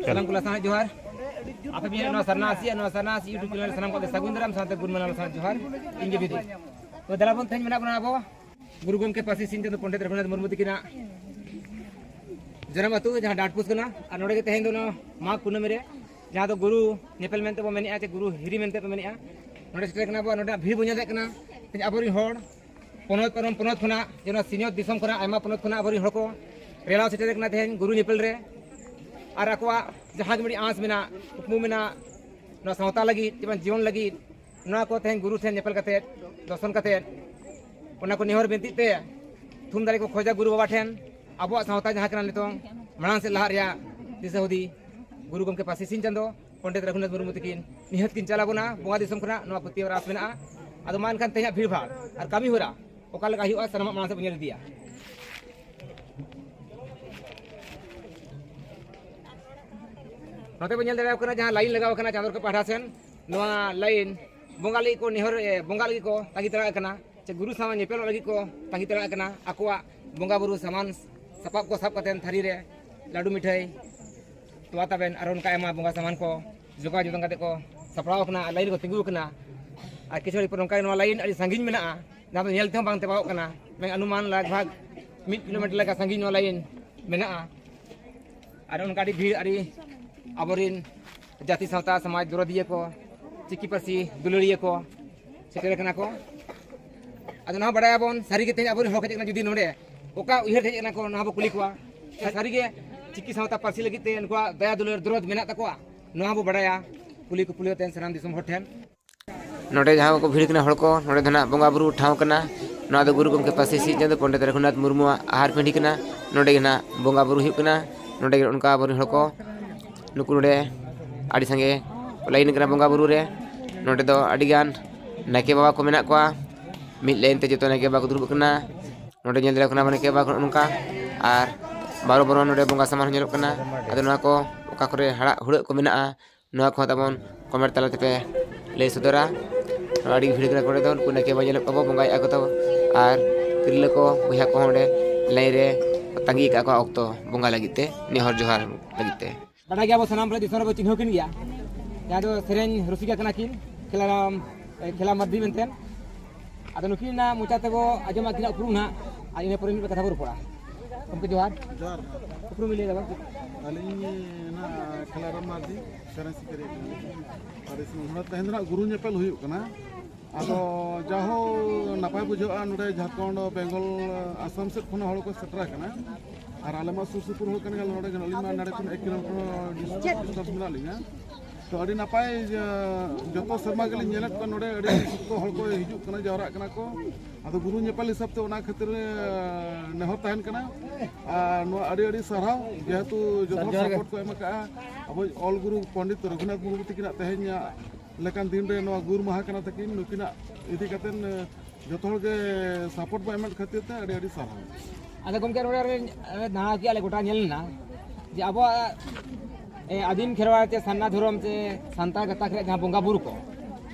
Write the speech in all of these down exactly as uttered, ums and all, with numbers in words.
ᱥᱟᱱᱟᱢ ᱠᱚ ᱞᱟᱥᱟᱱᱟᱜ ᱡᱚᱦᱟᱨ᱾ ᱟᱯᱮ ᱵᱤᱱ ᱱᱚᱣᱟ ᱥᱟᱨᱱᱟ ᱟᱥᱤ ᱟᱨ ᱱᱚᱣᱟ ᱥᱟᱨᱱᱟ ᱟᱥᱤ YouTube channel ᱨᱮ ᱥᱟᱱᱟᱢ ᱠᱚ ᱥᱟᱹᱜᱩᱱ ᱫᱟᱨᱟᱢ ᱥᱟᱶᱛᱮ ᱜᱩᱱ ᱢᱟᱱᱟᱣ ᱞᱟᱥᱟᱱᱟᱜ ᱡᱚᱦᱟᱨ᱾ ᱤᱧ ᱜᱮ ᱵᱤᱫᱩ᱾ ᱛᱚ ᱫᱮᱞᱟ ᱵᱚᱱ, ᱛᱮᱦᱮᱧ ᱢᱮᱱᱟᱜ ᱵᱚᱱᱟ ᱟᱵᱚ ᱜᱩᱨᱩ ᱜᱚᱢᱠᱮ ᱯᱟᱹᱨᱥᱤ ᱥᱤᱧ ᱪᱟᱸᱫᱚ ᱯᱚᱱᱰᱤᱛ ᱨᱚᱜᱷᱩᱱᱟᱛᱷ ᱢᱩᱨᱢᱩ ᱛᱟᱹᱠᱤᱱᱟᱜ ᱡᱟᱱᱟᱢ ᱟᱹᱛᱩ, ᱡᱟᱦᱟᱸ ᱰᱟᱸᱰᱯᱩᱥ ᱠᱟᱱᱟ᱾ ᱟᱨ ᱱᱚᱰᱮ ᱜᱮ ᱛᱮᱦᱮᱧ ᱫᱚ ᱱᱚᱣᱟ ᱢᱟᱜᱽ ᱠᱩᱱᱟᱹᱢᱤ ᱨᱮ, ᱡᱟᱦᱟᱸ ᱫᱚ ᱜᱩᱨᱩ ᱧᱮᱯᱮᱞ ᱢᱮᱱᱛᱮ ᱵᱚ ᱢᱮᱱᱮᱜᱼᱟ, ᱪᱮ ᱜᱩᱨᱩ ᱦᱤᱨᱤ ᱢᱮᱱᱛᱮ ᱵᱚ ᱢᱮᱱᱮᱜᱼᱟ, ᱱᱚᱰᱮ ᱥᱮᱴᱮᱨ ᱠᱟᱱᱟ ᱵᱚ᱾ ᱱᱚᱰᱮ ᱵᱷᱤᱲ ᱵᱚ ᱧᱮᱞ ᱫᱟᱲᱮᱭᱟᱜ ᱠᱟᱱᱟ᱾ ᱛᱮᱦᱮᱧ ᱟᱵᱚᱨᱮᱱ ᱦᱚᱲ ᱯᱚᱱᱚᱛ ᱯᱟᱨᱚᱢ ᱯᱚᱱᱚᱛ ᱠᱷᱚᱱᱟᱜ, ᱡᱮ ᱱᱚᱣᱟ ᱥᱤᱧᱚᱛ ᱫᱤᱥᱚᱢ ᱠᱷᱚᱱᱟᱜ ᱟᱭᱢᱟ ᱯᱚᱱᱚᱛ ᱠᱷᱚᱱᱟᱜ ᱟᱵᱚᱨᱮᱱ ᱦᱚᱲ ᱠᱚ ᱨᱮᱞᱟᱣ ᱥᱮᱴᱮᱨ ᱠᱟᱱᱟ ᱛᱮᱦᱮᱧ ᱜᱩᱨᱩ ᱧᱮᱯᱮᱞ ᱨᱮ᱾ ᱟᱨ ᱟᱠᱚᱣᱟᱜ ᱡᱟᱦᱟᱸ ᱜᱮ ᱢᱤᱫᱴᱤᱡ ᱟᱸᱥ ᱢᱮᱱᱟᱜ, ᱠᱩᱠᱢᱩ ᱢᱮᱱᱟᱜ, ᱱᱚᱣᱟ ᱥᱟᱶᱛᱟ ᱞᱟᱹᱜᱤᱫ, ᱡᱮᱢᱚᱱ ᱡᱤᱭᱚᱱ ᱞᱟᱹᱜᱤᱫ, ᱱᱚᱣᱟ ᱠᱚ ᱛᱮᱦᱮᱧ ᱜᱩᱨᱩ ᱴᱷᱮᱱ ᱧᱮᱯᱮᱞ ᱠᱟᱛᱮᱫ, ᱫᱚᱨᱥᱚᱱ ᱠᱟᱛᱮᱫ, ᱚᱱᱟ ᱠᱚ ᱱᱮᱦᱚᱨ ᱵᱤᱱᱛᱤᱜ ᱛᱮ ᱛᱷᱩᱢ ᱫᱟᱲᱮ ᱠᱚ ᱠᱷᱚᱡᱟ ᱜᱩᱨᱩ ᱵᱟᱵᱟ ᱴᱷᱮᱱ, ᱟᱵᱚᱣᱟᱜ ᱥᱟᱶᱛᱟ ᱡᱟᱦᱟᱸ ᱠᱟᱱᱟ ᱱᱤᱛᱚᱝ ᱢᱟᱲᱟᱝ ᱥᱮᱫ ᱞᱟᱦᱟᱜ ᱨᱮᱭᱟᱜ ᱫᱤᱥᱟᱹ ᱦᱩᱫᱤ ᱜᱩᱨᱩ ᱜᱚᱢᱠᱮ ᱯᱟᱹᱨᱥᱤ ᱥᱤᱧ ᱪᱟᱸᱫᱚ ᱯᱚᱱᱰᱤᱛ ᱨᱚᱜᱷᱩᱱᱟᱛᱷ ᱢᱩᱨᱢᱩ ᱛᱟᱹᱠᱤᱱ ᱱᱤᱦᱟᱹᱛ ᱠᱤᱱ ᱪᱟᱞ ᱟᱵᱚᱱᱟ ᱵᱚᱸᱜᱟ ᱫᱤᱥᱚᱢ ᱠᱷᱚᱱᱟᱜ, ᱱᱚᱣᱟ ᱯᱟᱹᱛᱭᱟᱹᱣ ᱟᱨ ᱟᱸᱥ ᱢᱮᱱᱟᱜᱼᱟ᱾ ᱟᱫᱚ ᱢᱟ ᱮᱱᱠᱷᱟᱱ ᱛᱮᱦᱮᱧᱟᱜ ᱵᱷᱤᱲ ᱵᱷᱟᱲ ᱟᱨ ᱠᱟᱹᱢᱤ ᱦᱚᱨᱟ ᱚᱠᱟ ᱞᱮᱠᱟ ᱦᱩᱭᱩᱜᱼᱟ, ᱥᱟᱱᱟᱢᱟᱜ ᱢᱟᱲᱟᱝ ᱥᱮᱫ ᱵᱚᱱ ᱧᱮᱞ ᱤᱫᱤᱭᱟ᱾ ᱱᱚᱛᱮ ᱵᱚᱱ ᱧᱮᱞ ᱫᱟᱲᱮᱭᱟᱜ ᱠᱟᱱᱟ, ᱡᱟᱦᱟᱸ ᱞᱟᱭᱤᱱ ᱞᱟᱜᱟᱣ ᱟᱠᱟᱱᱟ ᱪᱟᱸᱫᱚ ᱨᱟᱠᱟᱵ ᱯᱟᱦᱴᱟ ᱥᱮᱱ, ᱱᱚᱣᱟ ᱞᱟᱭᱤᱱ ᱵᱚᱸᱜᱟ ᱞᱟᱹᱜᱤᱫ ᱠᱚ ᱱᱮᱦᱚᱨ, ᱮ, ᱵᱚᱸᱜᱟ ᱞᱟᱹᱜᱤᱫ ᱠᱚ ᱛᱟᱸᱜᱤ ᱛᱟᱲᱟᱜ ᱠᱟᱱᱟ, ᱥᱮ ᱜᱩᱨᱩ ᱥᱟᱶ ᱧᱮᱯᱮᱞᱚᱜ ᱞᱟᱹᱜᱤᱫ ᱠᱚ ᱛᱟᱸᱜᱤ ᱛᱟᱲᱟᱜ ᱠᱟᱱᱟ᱾ ᱟᱠᱚᱣᱟᱜ ᱵᱚᱸᱜᱟ ᱵᱩᱨᱩ ᱥᱟᱢᱟᱱ ᱥᱟᱯᱟᱵ ᱠᱚ ᱥᱟᱵ ᱠᱟᱛᱮ, ᱛᱷᱟᱹᱨᱤ ᱨᱮ ᱞᱟᱹᱰᱩ ᱢᱤᱴᱷᱟᱹᱭ, ᱛᱚᱣᱟ ᱛᱟᱵᱮᱱ, ᱟᱨ ᱚᱱᱠᱟ ᱟᱭᱢᱟ ᱵᱚᱸᱜᱟ ᱥᱟᱢᱟᱱ ᱠᱚ ᱡᱚᱜᱟᱣ ᱡᱚᱛᱚᱱ ᱠᱟᱛᱮ ᱠᱚ ᱥᱟᱯᱲᱟᱣ ᱟᱠᱟᱱᱟ ᱟᱨ ᱞᱟᱭᱤᱱ ᱨᱮᱠᱚ ᱛᱤᱸᱜᱩ ᱟᱠᱟᱱᱟ᱾ ᱟᱨ ᱠᱤᱪᱷᱩ ᱜᱷᱟᱹᱲᱤᱡ ᱯᱚᱨ ᱚᱱᱠᱟ ᱱᱚᱣᱟ ᱞᱟᱭᱤᱱ ᱟᱹᱰᱤ ᱥᱟᱺᱜᱤᱧ ᱢᱮᱱᱟᱜᱼᱟ, ᱡᱟᱦᱟᱸ ᱫᱚ ᱧᱮᱞ ᱛᱮᱦᱚᱸ ᱵᱟᱝ ᱪᱟᱵᱟᱜ ᱠᱟᱱᱟ᱾ ᱢᱮᱱ ᱚᱱᱩᱢᱟᱱ ᱞᱟᱜᱽ ᱵᱷᱟᱜᱽ ᱢᱤᱫ ᱠᱤᱞᱳᱢᱤᱴᱟᱨ ᱞᱮᱠᱟ ᱥᱟᱺᱜᱤᱧ ᱱᱚᱣᱟ ᱞᱟᱭᱤᱱ ᱢᱮᱱᱟᱜᱼᱟ᱾ ᱟᱨ ᱚᱱᱠᱟ ᱟᱹᱰᱤ ᱵᱷᱤᱲ, ᱟᱹᱰᱤ ᱟᱵᱚᱨᱮᱱ ᱡᱟᱹᱛᱤ ᱥᱟᱶᱛᱟ ᱥᱚᱢᱟᱡᱽ ᱫᱚᱨᱚᱫᱤᱭᱟᱹ ᱠᱚ, ᱪᱤᱠᱤ ᱯᱟᱹᱨᱥᱤ ᱫᱩᱞᱟᱹᱲᱤᱭᱟᱹ ᱠᱚ ᱥᱮᱴᱮᱨ ᱟᱠᱟᱱᱟ ᱠᱚ᱾ ᱟᱫᱚ ᱱᱚᱣᱟ ᱵᱟᱰᱟᱭᱟᱵᱚᱱ, ᱥᱟᱹᱨᱤᱜᱮ ᱛᱮᱦᱮᱧ ᱟᱵᱚᱨᱮᱱ ᱦᱚᱲ ᱠᱚ ᱦᱮᱡ ᱟᱠᱟᱱᱟ ᱡᱩᱫᱤ ᱱᱚᱰᱮ, ᱚᱠᱟ ᱩᱭᱦᱟᱹᱨ ᱛᱮ ᱦᱮᱡ ᱟᱠᱟᱱᱟ ᱠᱚ, ᱱᱚᱣᱟ ᱵᱚ ᱠᱩᱞᱤ ᱠᱚᱣᱟ᱾ ᱥᱟᱹᱨᱤᱜᱮ ᱪᱤᱠᱤ ᱥᱟᱶᱛᱟ ᱯᱟᱹᱨᱥᱤ ᱞᱟᱹᱜᱤᱫ ᱛᱮ ᱱᱩᱠᱩᱣᱟᱜ ᱫᱟᱭᱟ ᱫᱩᱞᱟᱹᱲ ᱫᱚᱨᱚᱫ ᱢᱮᱱᱟᱜ ᱛᱟᱠᱚᱣᱟ, ᱱᱚᱣᱟ ᱵᱚ ᱵᱟᱰᱟᱭᱟ ᱠᱩᱞᱤ ᱠᱩᱯᱞᱤ ᱠᱟᱛᱮ ᱥᱟᱱᱟᱢ ᱫᱤᱥᱚᱢ ᱦᱚᱲ ᱴᱷᱮᱱ᱾ ᱱᱚᱰᱮ ᱡᱟᱦᱟᱸ ᱠᱚ ᱵᱷᱤᱲ ᱠᱟᱱᱟ ᱦᱚᱲ ᱠᱚ, ᱱᱚᱰᱮ ᱫᱚ ᱱᱟᱜ ᱵᱚᱸᱜᱟ ᱵᱩᱨᱩ ᱴᱷᱟᱶ ᱠᱟᱱᱟ᱾ ᱱᱚᱣᱟ ᱫᱚ ᱜᱩᱨᱩ ᱜᱚᱢᱠᱮ ᱯᱟᱹᱨᱥᱤ ᱥᱤᱧ ᱪᱟᱸᱫᱚ ᱯᱚᱱᱰᱤᱛ ᱨᱚᱜᱷᱩᱱᱟᱛᱷ ᱢᱩᱨᱢᱩᱣᱟᱜ ᱟᱦᱟᱨ ᱯᱤᱸᱰᱤ ᱠᱟᱱᱟ᱾ ᱱᱚᱰᱮ ᱜᱮ ᱱᱟᱜ ᱵᱚᱸᱜᱟ ᱵᱩᱨᱩ ᱦᱩᱭᱩᱜ ᱠᱟᱱᱟ᱾ ᱱᱚᱰᱮ ᱜᱮ ᱚᱱᱠᱟ ᱟᱵᱚᱨᱮᱱ ᱦᱚᱲ ᱠᱚ, ᱱᱩᱠᱩ ᱱᱚᱰᱮ ᱟᱹᱰᱤ ᱥᱟᱸᱜᱮ ᱠᱚ ᱞᱟᱭᱤᱱ ᱠᱟᱱᱟ ᱵᱚᱸᱜᱟ ᱵᱩᱨᱩ ᱨᱮ᱾ ᱱᱚᱰᱮ ᱫᱚ ᱟᱹᱰᱤ ᱜᱟᱱ ᱱᱟᱭᱠᱮ ᱵᱟᱵᱟ ᱠᱚ ᱢᱮᱱᱟᱜ ᱠᱚᱣᱟ, ᱢᱤᱫ ᱞᱟᱭᱤᱱ ᱛᱮ ᱡᱚᱛᱚ ᱱᱟᱭᱠᱮ ᱵᱟᱵᱟ ᱠᱚ ᱫᱩᱲᱩᱵ ᱠᱟᱱᱟ᱾ ᱱᱚᱰᱮ ᱧᱮᱞ ᱫᱟᱲᱮᱭᱟᱜ ᱠᱟᱱᱟ ᱵᱚᱱ ᱱᱟᱭᱠᱮ ᱵᱟᱵᱟ ᱠᱚ ᱱᱚᱜᱼᱚ ᱱᱚᱝᱠᱟ, ᱟᱨ ᱵᱟᱨᱚ ᱵᱚᱨᱚᱱ ᱱᱚᱰᱮ ᱵᱚᱸᱜᱟ ᱥᱟᱢᱟᱱ ᱦᱚᱸ ᱧᱮᱞᱚᱜ ᱠᱟᱱᱟ᱾ ᱟᱫᱚ ᱱᱚᱣᱟ ᱠᱚ ᱚᱠᱟ ᱠᱚᱨᱮ ᱦᱟᱲᱟᱜ ᱦᱩᱲᱟᱹᱜ ᱠᱚ ᱢᱮᱱᱟᱜᱼᱟ, ᱱᱚᱣᱟ ᱠᱚᱦᱚᱸ ᱛᱟᱵᱚᱱ ᱠᱚᱢᱮᱱᱴ ᱛᱟᱞᱟ ᱛᱮᱯᱮ ᱞᱟᱹᱭ ᱥᱚᱫᱚᱨᱟ᱾ ᱟᱹᱰᱤ ᱵᱷᱤᱲ ᱠᱟᱱᱟ ᱠᱚ ᱱᱚᱰᱮ ᱫᱚ, ᱱᱩᱠᱩ ᱱᱟᱭᱠᱮ ᱵᱟᱵᱟ ᱧᱮᱞᱮᱫ ᱠᱚᱣᱟ ᱵᱚ ᱵᱚᱸᱜᱟᱭᱮᱫᱼᱟ ᱠᱚ ᱛᱟᱵᱚ, ᱟᱨ ᱛᱤᱨᱞᱟᱹ ᱠᱚ ᱵᱚᱭᱦᱟ ᱠᱚᱦᱚᱸ ᱚᱸᱰᱮ ᱞᱟᱭᱤᱱ ᱨᱮ ᱛᱟᱺᱜᱤ ᱟᱠᱟᱫ ᱠᱚᱣᱟ ᱚᱠᱛᱚ ᱵᱚᱸᱜᱟ ᱞᱟᱹᱜᱤᱫ ᱛᱮ, ᱱᱮᱦᱚᱨ ᱡᱚᱦᱟᱨ ᱞᱟᱹᱜᱤᱫ ᱛᱮ᱾ ᱵᱟᱰᱟᱭ ᱜᱮᱭᱟ ᱵᱚ, ᱥᱟᱱᱟᱢ ᱨᱮ ᱫᱤᱥᱚᱢ ᱨᱮᱵᱚ ᱪᱤᱱᱦᱟᱹᱣ ᱠᱤᱱ ᱜᱮᱭᱟ, ᱡᱟᱦᱟᱸ ᱫᱚ ᱥᱮᱨᱮᱧ ᱨᱩᱥᱤᱠᱟ ᱠᱟᱱᱟ ᱠᱤᱱ, ᱠᱷᱮᱞᱟᱨᱟᱢ, ᱮ, ᱠᱷᱮᱞᱟ ᱢᱟᱨᱰᱤ ᱢᱮᱱᱛᱮ᱾ ᱟᱫᱚ ᱱᱩᱠᱤᱱᱟᱜ ᱢᱚᱪᱟ ᱛᱮᱵᱚ ᱟᱸᱡᱚᱢᱟ ᱟᱹᱠᱤᱱᱟᱜ ᱩᱯᱨᱩᱢ ᱱᱟᱦᱟᱜ, ᱟᱨ ᱤᱱᱟᱹ ᱯᱚᱨᱮ ᱢᱤᱫ ᱵᱟᱨ ᱠᱟᱛᱷᱟ ᱵᱚ ᱨᱚᱯᱚᱲᱟ᱾ ᱜᱚᱢᱠᱮ ᱡᱚᱦᱟᱨ᱾ ᱡᱚᱦᱟᱨ᱾ ᱩᱯᱨᱩᱢ ᱵᱤᱱ ᱞᱟᱹᱭ ᱫᱟ ᱵᱟᱝ? ᱟᱹᱞᱤᱧ ᱱᱟᱦᱟᱜ ᱠᱷᱮᱞᱟᱨᱟᱢ ᱢᱟᱨᱰᱤ, ᱥᱮᱨᱮᱧ ᱥᱤᱠᱟᱹᱨᱤᱭᱟᱹ ᱠᱟᱱᱟᱞᱤᱧ᱾ ᱟᱹᱰᱤ ᱥᱟᱹᱜᱩᱱ᱾ ᱱᱚᱰᱮ ᱛᱮᱦᱮᱧ ᱫᱚ ᱱᱟᱦᱟᱜ ᱜᱩᱨᱩ ᱧᱮᱯᱮᱞ ᱦᱩᱭᱩᱜ ᱠᱟᱱᱟ᱾ ᱟᱫᱚ ᱡᱟᱦᱳ, ᱱᱟᱯᱟᱭ ᱵᱩᱡᱷᱟᱹᱜᱼᱟ, ᱱᱚᱰᱮ ᱡᱷᱟᱲᱠᱷᱚᱸᱰ, ᱵᱮᱝᱜᱚᱞ, ᱟᱥᱟᱢ ᱥᱮᱫ ᱠᱷᱚᱱ ᱦᱚᱸ ᱦᱚᱲ ᱠᱚ ᱥᱮᱴᱮᱨ ᱟᱠᱟᱱᱟ᱾ ᱟᱨ ᱟᱞᱮ ᱢᱟ ᱥᱩᱨ ᱥᱩᱯᱩᱨ ᱦᱚᱲ ᱠᱟᱱ ᱜᱮᱭᱟᱞᱮ, ᱱᱚᱰᱮ ᱜᱮ, ᱟᱹᱞᱤᱧ ᱢᱟ ᱱᱚᱰᱮ ᱠᱷᱚᱱ ᱮᱠ ᱠᱤᱞᱳᱢᱤᱴᱟᱨ ᱰᱤᱥᱴᱮᱱᱥ ᱢᱮᱱᱟᱜ ᱞᱤᱧᱟ᱾ ᱛᱚ ᱟᱹᱰᱤ ᱱᱟᱯᱟᱭ, ᱡᱮ, ᱡᱚᱛᱚ ᱥᱮᱨᱢᱟ ᱜᱮᱞᱤᱧ ᱧᱮᱞᱮᱫ ᱠᱚᱣᱟ ᱱᱚᱰᱮ ᱟᱹᱰᱤ ᱥᱚᱠᱛᱚ ᱦᱚᱲ ᱠᱚ ᱦᱤᱡᱩᱜ ᱠᱟᱱᱟ, ᱡᱟᱣᱨᱟᱜ ᱠᱟᱱᱟ ᱠᱚ᱾ ᱟᱫᱚ ᱜᱩᱨᱩ ᱧᱮᱯᱮᱞ ᱦᱤᱥᱟᱹᱵ ᱛᱮ ᱚᱱᱟ ᱠᱷᱟᱹᱛᱤᱨ, ᱮ, ᱱᱮᱦᱚᱨ ᱛᱟᱦᱮᱱ ᱠᱟᱱᱟ᱾ ᱟᱨ ᱱᱚᱣᱟ ᱟᱹᱰᱤ ᱟᱹᱰᱤ ᱥᱟᱨᱦᱟᱣ, ᱡᱮᱦᱮᱛᱩ ᱡᱚᱛᱚ ᱦᱚᱲ ᱥᱟᱨᱦᱟᱣ ᱜᱮ᱾ ᱥᱟᱯᱳᱨᱴ ᱠᱚ ᱮᱢ ᱟᱠᱟᱫᱼᱟ᱾ ᱟᱵᱚ ᱚᱞ ᱜᱩᱨᱩ ᱯᱚᱱᱰᱤᱛ ᱨᱚᱜᱷᱩᱱᱟᱛᱷ ᱢᱩᱨᱢᱩ ᱛᱟᱹᱠᱤᱱᱟᱜ ᱛᱮᱦᱮᱧ ᱞᱮᱠᱟᱱ ᱫᱤᱱ ᱨᱮ ᱱᱚᱣᱟ ᱜᱩᱨ ᱢᱟᱦᱟ ᱠᱟᱱᱟ ᱛᱟᱹᱠᱤᱱ, ᱱᱩᱠᱤᱱᱟᱜ ᱤᱫᱤ ᱠᱟᱛᱮ, ᱮ, ᱡᱚᱛᱚ ᱦᱚᱲ ᱜᱮ ᱥᱟᱯᱳᱨᱴ ᱵᱚ ᱮᱢᱮᱫ ᱠᱷᱟᱹᱛᱤᱨ ᱛᱮ ᱟᱹᱰᱤ ᱟᱹᱰᱤ ᱥᱟᱨᱦᱟᱣ᱾ ᱟᱫᱚ ᱜᱚᱢᱠᱮ, ᱱᱚᱰᱮ ᱨᱮ, ᱮ, ᱫᱟᱬᱟ ᱠᱮᱜᱼᱟ ᱞᱮ, ᱜᱚᱴᱟ ᱧᱮᱞ ᱮᱱᱟ ᱡᱮ ᱟᱵᱚᱣᱟᱜ, ᱮ, ᱟᱹᱫᱤᱢ ᱠᱷᱮᱨᱣᱟᱲ ᱪᱮ ᱥᱟᱨᱱᱟ ᱫᱷᱚᱨᱚᱢ ᱪᱮ ᱥᱟᱱᱛᱟᱲ ᱜᱟᱛᱟᱠ ᱨᱮᱭᱟᱜ ᱡᱟᱦᱟᱸ ᱵᱚᱸᱜᱟ ᱵᱩᱨᱩ ᱠᱚ,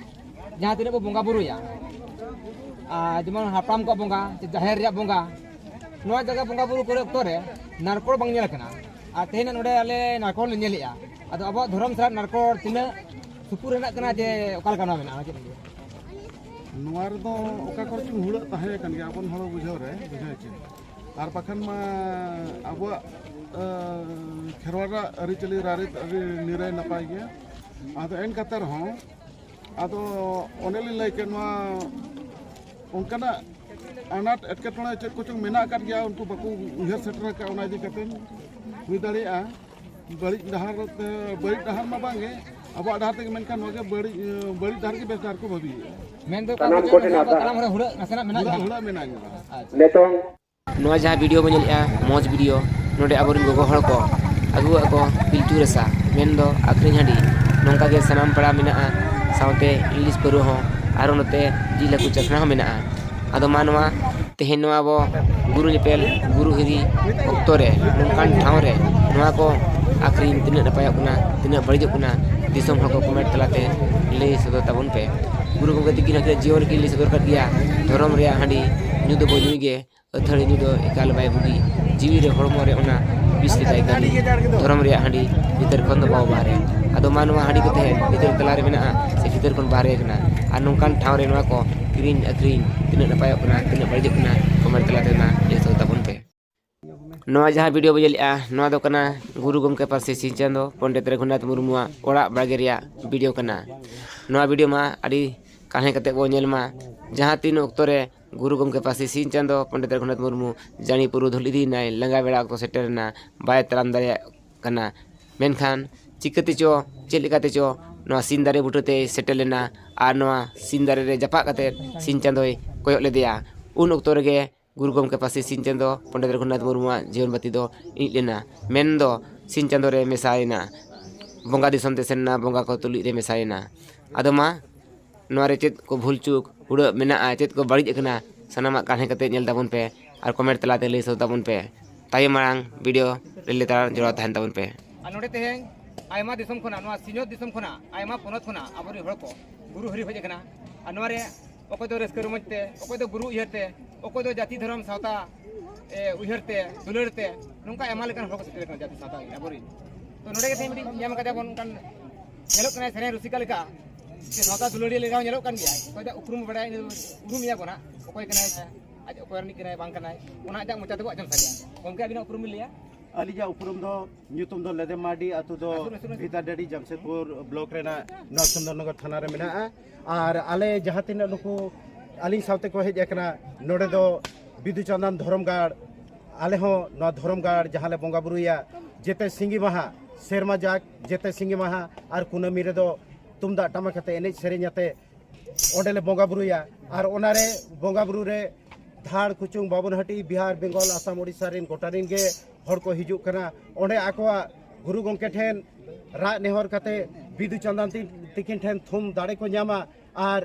ᱡᱟᱦᱟᱸ ᱛᱤᱱᱟᱹᱜ ᱵᱚ ᱵᱚᱸᱜᱟ ᱵᱩᱨᱩᱭᱟ, ᱟᱨ ᱡᱮᱢᱚᱱ ᱦᱟᱯᱲᱟᱢ ᱠᱚᱣᱟᱜ ᱵᱚᱸᱜᱟ ᱪᱮ ᱡᱟᱦᱮᱨ ᱨᱮᱭᱟᱜ ᱵᱚᱸᱜᱟ, ᱱᱚᱣᱟ ᱡᱟᱭᱜᱟ ᱵᱚᱸᱜᱟ ᱵᱩᱨᱩ ᱠᱚᱨᱮ ᱚᱠᱛᱚ ᱨᱮ ᱱᱟᱨᱠᱳᱞ ᱵᱟᱝ ᱧᱮᱞ ᱟᱠᱟᱱᱟ᱾ ᱟᱨ ᱛᱮᱦᱮᱧ ᱱᱚᱰᱮ ᱟᱞᱮ ᱱᱟᱨᱠᱳᱞ ᱞᱮ ᱧᱮᱞᱮᱜᱼᱟ᱾ ᱟᱫᱚ ᱟᱵᱚᱣᱟᱜ ᱫᱷᱚᱨᱚᱢ ᱥᱟᱞᱟᱜ ᱱᱟᱨᱠᱳᱞ ᱛᱤᱱᱟᱹᱜ ᱥᱩᱯᱩᱨ ᱨᱮᱱᱟᱜ ᱠᱟᱱᱟ, ᱡᱮ ᱚᱠᱟ ᱞᱮᱠᱟ ᱱᱚᱣᱟ ᱢᱮᱱᱟᱜᱼᱟ, ᱚᱱᱟ ᱪᱮᱫ ᱮᱢ ᱞᱟᱹᱭᱟ? ᱱᱚᱣᱟ ᱨᱮᱫᱚ ᱚᱠᱟ ᱠᱚᱨᱮ ᱪᱚᱝ ᱦᱩᱲᱟᱹᱜ ᱛᱟᱦᱮᱸ ᱟᱠᱟᱱ ᱜᱮᱭᱟ, ᱟᱵᱚ ᱦᱚᱲ ᱵᱩᱡᱷᱟᱹᱣ ᱨᱮ, ᱵᱩᱡᱷᱟᱹᱣ ᱪᱮ᱾ ᱟᱨ ᱵᱟᱠᱷᱟᱱ ᱢᱟ ᱟᱵᱚᱣᱟᱜ, ᱮ, ᱠᱷᱮᱨᱣᱟᱲ ᱨᱮᱱᱟᱜ ᱟᱹᱨᱤᱪᱟᱹᱞᱤ ᱨᱟᱭᱨᱤᱛ ᱟᱹᱰᱤ ᱱᱤᱨᱟᱹᱭ ᱱᱟᱯᱟᱭ ᱜᱮᱭᱟ᱾ ᱟᱫᱚ ᱮᱱ ᱠᱟᱛᱮ ᱨᱮᱦᱚᱸ, ᱟᱫᱚ ᱚᱱᱮ ᱞᱤᱧ ᱞᱟᱹᱭ ᱠᱮᱫ, ᱱᱚᱣᱟ ᱚᱱᱠᱟᱱᱟᱜ ᱟᱱᱟᱴ ᱮᱴᱠᱮᱴᱚᱬᱮ ᱪᱮᱫ ᱠᱚᱪᱚᱝ ᱢᱮᱱᱟᱜ ᱟᱠᱟᱫ ᱜᱮᱭᱟ, ᱩᱱᱠᱩ ᱵᱟᱠᱚ ᱩᱭᱦᱟᱹᱨ ᱥᱮᱴᱮᱨ ᱟᱠᱟᱫ, ᱚᱱᱟ ᱤᱫᱤ ᱠᱟᱛᱮ ᱦᱩᱭ ᱫᱟᱲᱮᱭᱟᱜᱼᱟ᱾ ᱵᱟᱹᱲᱤᱡ ᱰᱟᱦᱟᱨ ᱛᱮ, ᱵᱟᱹᱲᱤᱡ ᱰᱟᱦᱟᱨ ᱢᱟ ᱵᱟᱝᱜᱮ, ᱟᱵᱚᱣᱟᱜ ᱰᱟᱦᱟᱨ ᱛᱮᱜᱮ, ᱢᱮᱱᱠᱷᱟᱱ ᱱᱚᱣᱟ ᱜᱮ ᱵᱟᱹᱲᱤᱡ, ᱵᱟᱹᱲᱤᱡ ᱰᱟᱦᱟᱨ ᱜᱮ ᱵᱮᱥ ᱰᱟᱦᱟᱨ ᱠᱚ ᱵᱷᱟᱹᱵᱤᱭᱮᱫᱼᱟ᱾ ᱢᱮᱱᱫᱚ ᱚᱠᱟ ᱥᱟᱱᱟᱢ ᱠᱚᱴᱷᱮᱱ ᱟᱵᱚᱣᱟᱜ ᱟᱨᱫᱟᱥ᱾ ᱛᱟᱲᱟᱢ ᱦᱚᱨᱟ ᱦᱩᱲᱟᱹᱜ ᱱᱟᱥᱮᱱᱟᱜ ᱢᱮᱱᱟᱜ ᱦᱩᱲᱟᱹᱜ, ᱜᱮᱭᱟ᱾ ᱦᱩᱲᱟᱹᱜ ᱢᱮᱱᱟᱜ ᱜᱮᱭᱟ᱾ ᱟᱪᱪᱷᱟ᱾ ᱱᱤᱛᱚᱝ ᱱᱚᱣᱟ ᱡᱟᱦᱟᱸ ᱵᱷᱤᱰᱤᱭᱳ ᱵᱚᱱ ᱧᱮᱞᱮᱫᱼᱟ, ᱢᱚᱡᱽ ᱵᱷᱤᱰᱤᱭᱳ, ᱱᱚᱰᱮ ᱟᱵᱚᱨᱮᱱ ᱜᱚᱜᱚ ᱦᱚᱲ ᱠᱚ ᱟᱹᱜᱩ ᱟᱠᱟᱫ ᱠᱚ ᱯᱤᱞᱪᱩ ᱨᱟᱥᱟ, ᱢᱮᱱᱫᱚ ᱟᱹᱠᱷᱨᱤᱧ ᱦᱟᱺᱰᱤ᱾ ᱱᱚᱝᱠᱟ ᱜᱮ ᱥᱟᱱᱟᱢ ᱯᱟᱲᱟ ᱢᱮᱱᱟᱜᱼᱟ, ᱥᱟᱶᱛᱮ ᱤᱝᱞᱤᱥ ᱯᱟᱹᱣᱨᱟᱹ ᱦᱚᱸ, ᱟᱨᱚ ᱱᱚᱛᱮ ᱡᱤᱞ ᱦᱟᱹᱠᱩ ᱪᱟᱠᱷᱱᱟ ᱦᱚᱸ ᱢᱮᱱᱟᱜᱼᱟ᱾ ᱟᱫᱚ ᱢᱟ ᱱᱚᱣᱟ ᱛᱮᱦᱮᱧ ᱱᱚᱣᱟ ᱟᱵᱚ ᱜᱩᱨᱩ ᱧᱮᱯᱮᱞ, ᱜᱩᱨᱩ ᱦᱤᱨᱤ ᱚᱠᱛᱚ ᱨᱮ ᱱᱚᱝᱠᱟᱱ ᱴᱷᱟᱶ ᱨᱮ ᱱᱚᱣᱟ ᱠᱚ ᱟᱹᱠᱷᱨᱤᱧ ᱛᱤᱱᱟᱹᱜ ᱱᱟᱯᱟᱭᱚᱜ ᱠᱟᱱᱟ, ᱛᱤᱱᱟᱹᱜ ᱵᱟᱹᱲᱤᱡᱚᱜ ᱠᱟᱱᱟ, ᱫᱤᱥᱚᱢ ᱦᱚᱲ ᱠᱚ ᱠᱚᱢᱮᱱᱴ ᱛᱟᱞᱟᱛᱮ ᱞᱟᱹᱭ ᱥᱚᱫᱚᱨ ᱛᱟᱵᱚᱱ ᱯᱮ᱾ ᱜᱩᱨᱩ ᱜᱚᱢᱠᱮ ᱛᱤᱠᱤᱱ ᱦᱚᱸ ᱡᱤᱭᱚᱱ ᱨᱮᱠᱤᱱ ᱞᱟᱹᱭ ᱥᱚᱫᱚᱨ ᱠᱟᱫ ᱜᱮᱭᱟ, ᱫᱷᱚᱨᱚᱢ ᱨᱮᱭᱟᱜ ᱦᱟᱺᱰᱤ ᱧᱩ ᱫᱚᱵᱚ ᱧᱩᱭ ᱜᱮ, ᱟᱹᱛᱷᱟᱹᱲᱤ ᱧᱩ ᱫᱚ ᱮᱠᱟᱞ ᱵᱟᱭ ᱵᱩᱜᱤ᱾ ᱡᱤᱣᱤ ᱨᱮ, ᱦᱚᱲᱢᱚ ᱨᱮ ᱚᱱᱟ ᱵᱤᱥ ᱞᱮᱫᱟᱭ ᱠᱟᱹᱢᱤ᱾ ᱫᱷᱚᱨᱚᱢ ᱨᱮᱭᱟᱜ ᱦᱟᱺᱰᱤ ᱵᱷᱤᱛᱟᱹᱨ ᱠᱷᱚᱱ ᱫᱚ ᱵᱟᱵᱚ ᱵᱟᱦᱨᱮᱭᱟ᱾ ᱟᱫᱚ ᱢᱟ, ᱱᱚᱣᱟ ᱦᱟᱺᱰᱤ ᱠᱚ ᱛᱮᱦᱮᱧ ᱵᱷᱤᱛᱟᱹᱨ ᱛᱟᱞᱟ ᱨᱮ ᱢᱮᱱᱟᱜᱼᱟ ᱥᱮ ᱵᱷᱤᱛᱟᱹᱨ ᱠᱷᱚᱱ ᱵᱟᱦᱨᱮ ᱠᱟᱱᱟ? ᱟᱨ ᱱᱚᱝᱠᱟᱱ ᱴᱷᱟᱶ ᱨᱮ ᱱᱚᱣᱟ ᱠᱚ ᱠᱤᱨᱤᱧ ᱟᱹᱠᱷᱨᱤᱧ ᱛᱤᱱᱟᱹᱜ ᱱᱟᱯᱟᱭᱚᱜ ᱠᱟᱱᱟ, ᱛᱤᱱᱟᱹᱜ ᱵᱟᱹᱲᱤᱡᱚᱜ ᱠᱟᱱᱟ, ᱠᱚᱢᱮᱱᱴ ᱛᱟᱞᱟ ᱛᱮ ᱢᱟ ᱞᱟᱹᱭ ᱥᱚᱫᱚᱨ ᱛᱟᱵᱚᱱ ᱯᱮ᱾ ᱱᱚᱣᱟ ᱡᱟᱦᱟᱸ ᱵᱷᱤᱰᱤᱭᱳ ᱵᱚ ᱧᱮᱞᱮᱜᱼᱟ, ᱱᱚᱣᱟ ᱫᱚ ᱠᱟᱱᱟ ᱜᱩᱨᱩ ᱜᱚᱢᱠᱮ ᱯᱟᱹᱨᱥᱤ ᱥᱤᱧ ᱪᱟᱸᱫᱚ ᱯᱚᱱᱰᱤᱛ ᱨᱚᱜᱷᱩᱱᱟᱛᱷ ᱢᱩᱨᱢᱩᱣᱟᱜ ᱚᱲᱟᱜ ᱵᱟᱲᱜᱮ ᱨᱮᱭᱟᱜ ᱵᱷᱤᱰᱤᱭᱳ ᱠᱟᱱᱟ᱾ ᱱᱚᱣᱟ ᱵᱷᱤᱰᱤᱭᱳ ᱢᱟ ᱟᱹᱰᱤ ᱠᱟᱦᱮ ᱠᱟᱛᱮ ᱵᱚ ᱧᱮᱞ ᱢᱟ, ᱡᱟᱦᱟᱸ ᱛᱤᱱ ᱚᱠᱛᱚ ᱨᱮ ᱜᱩᱨᱩ ᱜᱚᱢᱠᱮ ᱯᱟᱹᱨᱥᱤ ᱥᱤᱧ ᱪᱟᱸᱫᱚ ᱯᱚᱱᱰᱤᱛ ᱨᱚᱜᱷᱩᱱᱟᱛᱷ ᱢᱩᱨᱢᱩ ᱡᱟᱹᱱᱤ ᱯᱩᱨᱩᱫᱷᱩᱞ ᱤᱫᱤᱭᱮᱱᱟᱭ, ᱞᱟᱸᱜᱟ ᱵᱮᱲᱟ ᱚᱠᱛᱚ ᱥᱮᱴᱮᱨᱮᱱᱟ, ᱵᱟᱭ ᱛᱟᱲᱟᱢ ᱫᱟᱲᱮᱭᱟᱜ ᱠᱟᱱᱟ᱾ ᱢᱮᱱᱠᱷᱟᱱ ᱪᱤᱠᱟᱹᱛᱮ ᱪᱚ, ᱪᱮᱫ ᱞᱮᱠᱟᱛᱮ ᱪᱚ ᱱᱚᱣᱟ ᱥᱤᱧ ᱫᱟᱨᱮ ᱵᱩᱴᱟᱹ ᱛᱮᱭ ᱥᱮᱴᱮᱨ ᱞᱮᱱᱟ ᱟᱨ ᱱᱚᱣᱟ ᱥᱤᱧ ᱫᱟᱨᱮ ᱨᱮ ᱡᱟᱯᱟᱜ ᱠᱟᱛᱮ ᱥᱤᱧ ᱪᱟᱸᱫᱚᱭ ᱠᱚᱭᱚᱜ ᱞᱮᱫᱮᱭᱟ᱾ ᱩᱱ ᱚᱠᱛᱚ ᱨᱮᱜᱮ ᱜᱩᱨᱩ ᱜᱚᱢᱠᱮ ᱯᱟᱹᱨᱥᱤ ᱥᱤᱧ ᱪᱟᱸᱫᱚ ᱯᱚᱱᱰᱤᱛ ᱨᱚᱜᱷᱩᱱᱟᱛᱷ ᱢᱩᱨᱢᱩᱣᱟᱜ ᱡᱤᱭᱚᱱ ᱵᱟᱹᱛᱤ ᱫᱚ ᱤᱬᱤᱡ ᱞᱮᱱᱟ, ᱢᱮᱱᱫᱚ ᱥᱤᱧ ᱪᱟᱸᱫᱚ ᱨᱮ ᱢᱮᱥᱟᱭᱮᱱᱟ, ᱵᱚᱸᱜᱟ ᱫᱤᱥᱚᱢ ᱛᱮ ᱥᱮᱱ ᱮᱱᱟ, ᱵᱚᱸᱜᱟ ᱠᱚ ᱛᱩᱞᱩᱡ ᱨᱮ ᱢᱮᱥᱟᱭᱮᱱᱟ᱾ ᱟᱫᱚ ᱢᱟ, ᱱᱚᱣᱟ ᱨᱮ ᱪᱮᱫ ᱠᱚ ᱵᱷᱩᱞ ᱪᱩᱠ ᱦᱩᱲᱟᱹᱜ ᱢᱮᱱᱟᱜᱼᱟ, ᱪᱮᱫ ᱠᱚ ᱵᱟᱹᱲᱤᱡ ᱟᱠᱟᱱᱟ, ᱥᱟᱱᱟᱢᱟᱜ ᱠᱟᱦᱮ ᱠᱟᱛᱮ ᱧᱮᱞ ᱛᱟᱵᱚᱱ ᱯᱮ ᱟᱨ ᱠᱚᱢᱮᱱᱴ ᱛᱟᱞᱟᱛᱮ ᱞᱟᱹᱭ ᱥᱚᱫᱚᱨ ᱛᱟᱵᱚᱱ ᱯᱮ᱾ ᱛᱟᱭᱚᱢ ᱢᱟᱲᱟᱝ ᱵᱷᱤᱰᱤᱭᱳ ᱨᱮ ᱞᱮᱛᱟᱲ ᱡᱚᱲᱟᱣ ᱛᱟᱦᱮᱱ ᱛᱟᱵᱚᱱ ᱯᱮ᱾ ᱟᱨ ᱱᱚᱰᱮ ᱛᱮᱦᱮᱧ ᱟᱭᱢᱟ ᱫᱤᱥᱚᱢ ᱠᱷᱚᱱᱟᱜ, ᱱᱚᱣᱟ ᱥᱤᱧᱚᱛ ᱫᱤᱥᱚᱢ ᱠᱷᱚᱱᱟᱜ, ᱟᱭᱢᱟ ᱯᱚᱱᱚᱛ ᱠᱷᱚᱱᱟᱜ ᱟᱵᱚᱨᱮᱱ ᱦᱚᱲ ᱠᱚ ᱜᱩᱨᱩ ᱦᱟᱹᱨᱤ ᱦᱮᱡ ᱟᱠᱟᱱᱟ᱾ ᱟᱨ ᱱᱚᱣᱟ ᱨᱮ ᱚᱠᱚᱭ ᱫᱚ ᱨᱟᱹᱥᱠᱟᱹ ᱨᱚᱢᱚᱡᱽ ᱛᱮ, ᱚᱠᱚᱭ ᱫᱚ ᱜᱩᱨᱩ ᱩᱭᱦᱟᱹᱨ ᱛᱮ, ᱚᱠᱚᱭ ᱫᱚ ᱡᱟᱹᱛᱤ ᱫᱷᱚᱨᱚᱢ ᱥᱟᱶᱛᱟ, ᱮ, ᱩᱭᱦᱟᱹᱨ ᱛᱮ, ᱫᱩᱞᱟᱹᱲ ᱛᱮ, ᱱᱚᱝᱠᱟ ᱟᱭᱢᱟ ᱞᱮᱠᱟᱱ ᱦᱚᱲ ᱠᱚ ᱥᱮᱴᱮᱨ ᱟᱠᱟᱱᱟ ᱡᱟᱹᱛᱤ ᱥᱟᱶᱛᱟ ᱨᱮ ᱟᱵᱚᱨᱮᱱ᱾ ᱛᱚ ᱱᱚᱰᱮ ᱜᱮ ᱛᱮᱦᱮᱧ ᱢᱤᱫᱴᱤᱡ ᱧᱟᱢ ᱠᱟᱫᱟ ᱵᱚᱱ, ᱚᱱᱠᱟᱱ ᱧᱮᱞᱚᱜ ᱠᱟᱱᱟᱭ ᱥᱮᱨᱮᱧ ᱨᱩᱥᱤᱠᱟ ᱞᱮᱠᱟ, ᱥᱮ ᱥᱟᱶᱛᱟ ᱫᱩᱞᱟᱹᱲᱤᱭᱟᱹ ᱞᱮᱠᱟ ᱦᱚᱸ ᱧᱮᱞᱚᱜ ᱠᱟᱱ ᱜᱮᱭᱟ᱾ ᱚᱠᱚᱭ ᱫᱚ ᱩᱯᱨᱩᱢ ᱵᱟᱲᱟᱭᱟ, ᱩᱱᱤ ᱫᱚ ᱩᱨᱩᱢᱮᱭᱟ ᱵᱚᱱ ᱦᱟᱸᱜ, ᱚᱠᱚᱭ ᱠᱟᱱᱟᱭ, ᱟᱡ ᱚᱠᱚᱭ ᱨᱤᱱᱤᱡ ᱠᱟᱱᱟᱭ ᱵᱟᱝ ᱠᱟᱱᱟᱭ, ᱚᱱᱟ ᱟᱡᱟᱜ ᱢᱚᱪᱟ ᱛᱮᱵᱚ ᱟᱸᱡᱚᱢ ᱥᱟᱰᱮᱭᱟ᱾ ᱜᱚᱢᱠᱮ, ᱟᱹᱵᱤᱱᱟᱜ ᱩᱯᱨᱩᱢ ᱵᱤᱱ ᱞᱟᱹᱭᱟ? ᱟᱹᱞᱤᱧᱟᱜ ᱩᱯᱨᱩᱢ ᱫᱚ, ᱧᱩᱛᱩᱢ ᱫᱚ ᱞᱮᱫᱮ ᱢᱟᱨᱰᱤ, ᱟᱹᱛᱩ ᱫᱚ ᱟᱹᱛᱩ ᱨᱮ, ᱟᱹᱛᱩ ᱨᱮ᱾ ᱵᱷᱤᱛᱟᱨᱰᱟᱹᱰᱤ, ᱡᱟᱢᱥᱮᱫᱽᱯᱩᱨ ᱵᱞᱚᱠ ᱨᱮᱱᱟᱜ ᱱᱚᱣᱟ ᱪᱚᱱᱫᱚᱱᱱᱚᱜᱚᱨ ᱛᱷᱟᱱᱟ ᱨᱮ ᱢᱮᱱᱟᱜᱼᱟ᱾ ᱟᱨ ᱟᱞᱮ ᱡᱟᱦᱟᱸ ᱛᱤᱱᱟᱹᱜ ᱱᱩᱠᱩ ᱟᱹᱞᱤᱧ ᱥᱟᱶᱛᱮ ᱠᱚ ᱦᱮᱡ ᱟᱠᱟᱱᱟ, ᱱᱚᱰᱮ ᱫᱚ ᱵᱤᱫᱩ ᱪᱟᱸᱫᱟᱱ ᱫᱷᱚᱨᱚᱢ ᱜᱟᱲ, ᱟᱞᱮ ᱦᱚᱸ ᱱᱚᱣᱟ ᱫᱷᱚᱨᱚᱢ ᱜᱟᱲ ᱡᱟᱦᱟᱸ ᱞᱮ ᱵᱚᱸᱜᱟ ᱵᱩᱨᱩᱭᱟ ᱡᱮᱛᱮ ᱥᱤᱸᱜᱤ ᱢᱟᱦᱟ, ᱥᱮᱨᱢᱟ ᱡᱟᱠ ᱡᱮᱛᱮ ᱥᱤᱸᱜᱤ ᱢᱟᱦᱟ ᱟᱨ ᱠᱩᱱᱟᱹᱢᱤ ᱨᱮᱫᱚ ᱛᱩᱢᱫᱟᱜ ᱴᱟᱢᱟᱠ ᱟᱛᱮ, ᱮᱱᱮᱡ ᱥᱮᱨᱮᱧ ᱟᱛᱮ ᱚᱸᱰᱮ ᱞᱮ ᱵᱚᱸᱜᱟ ᱵᱩᱨᱩᱭᱟ᱾ ᱟᱨ ᱚᱱᱟᱨᱮ ᱵᱚᱸᱜᱟ ᱵᱩᱨᱩ ᱨᱮ ᱫᱷᱟᱲ, ᱠᱩᱪᱩᱝ, ᱵᱟᱵᱚᱱᱦᱟᱹᱴᱤ, ᱵᱤᱦᱟᱨ, ᱵᱮᱝᱜᱚᱞ, ᱟᱥᱟᱢ, ᱳᱰᱤᱥᱟ ᱨᱮᱱ ᱜᱚᱴᱟ ᱨᱮᱱ ᱜᱮ ᱦᱚᱲ ᱠᱚ ᱦᱤᱡᱩᱜ ᱠᱟᱱᱟ᱾ ᱚᱸᱰᱮ ᱟᱠᱚᱣᱟᱜ ᱜᱩᱨᱩ ᱜᱚᱢᱠᱮ ᱴᱷᱮᱱ ᱨᱟᱜ ᱱᱮᱦᱚᱨ ᱠᱟᱛᱮ ᱵᱤᱫᱩ ᱪᱟᱸᱫᱟᱱ ᱛᱤ-, ᱛᱤᱠᱤᱱ ᱴᱷᱮᱱ ᱛᱷᱩᱢ ᱫᱟᱲᱮ ᱠᱚ ᱧᱟᱢᱟ᱾ ᱟᱨ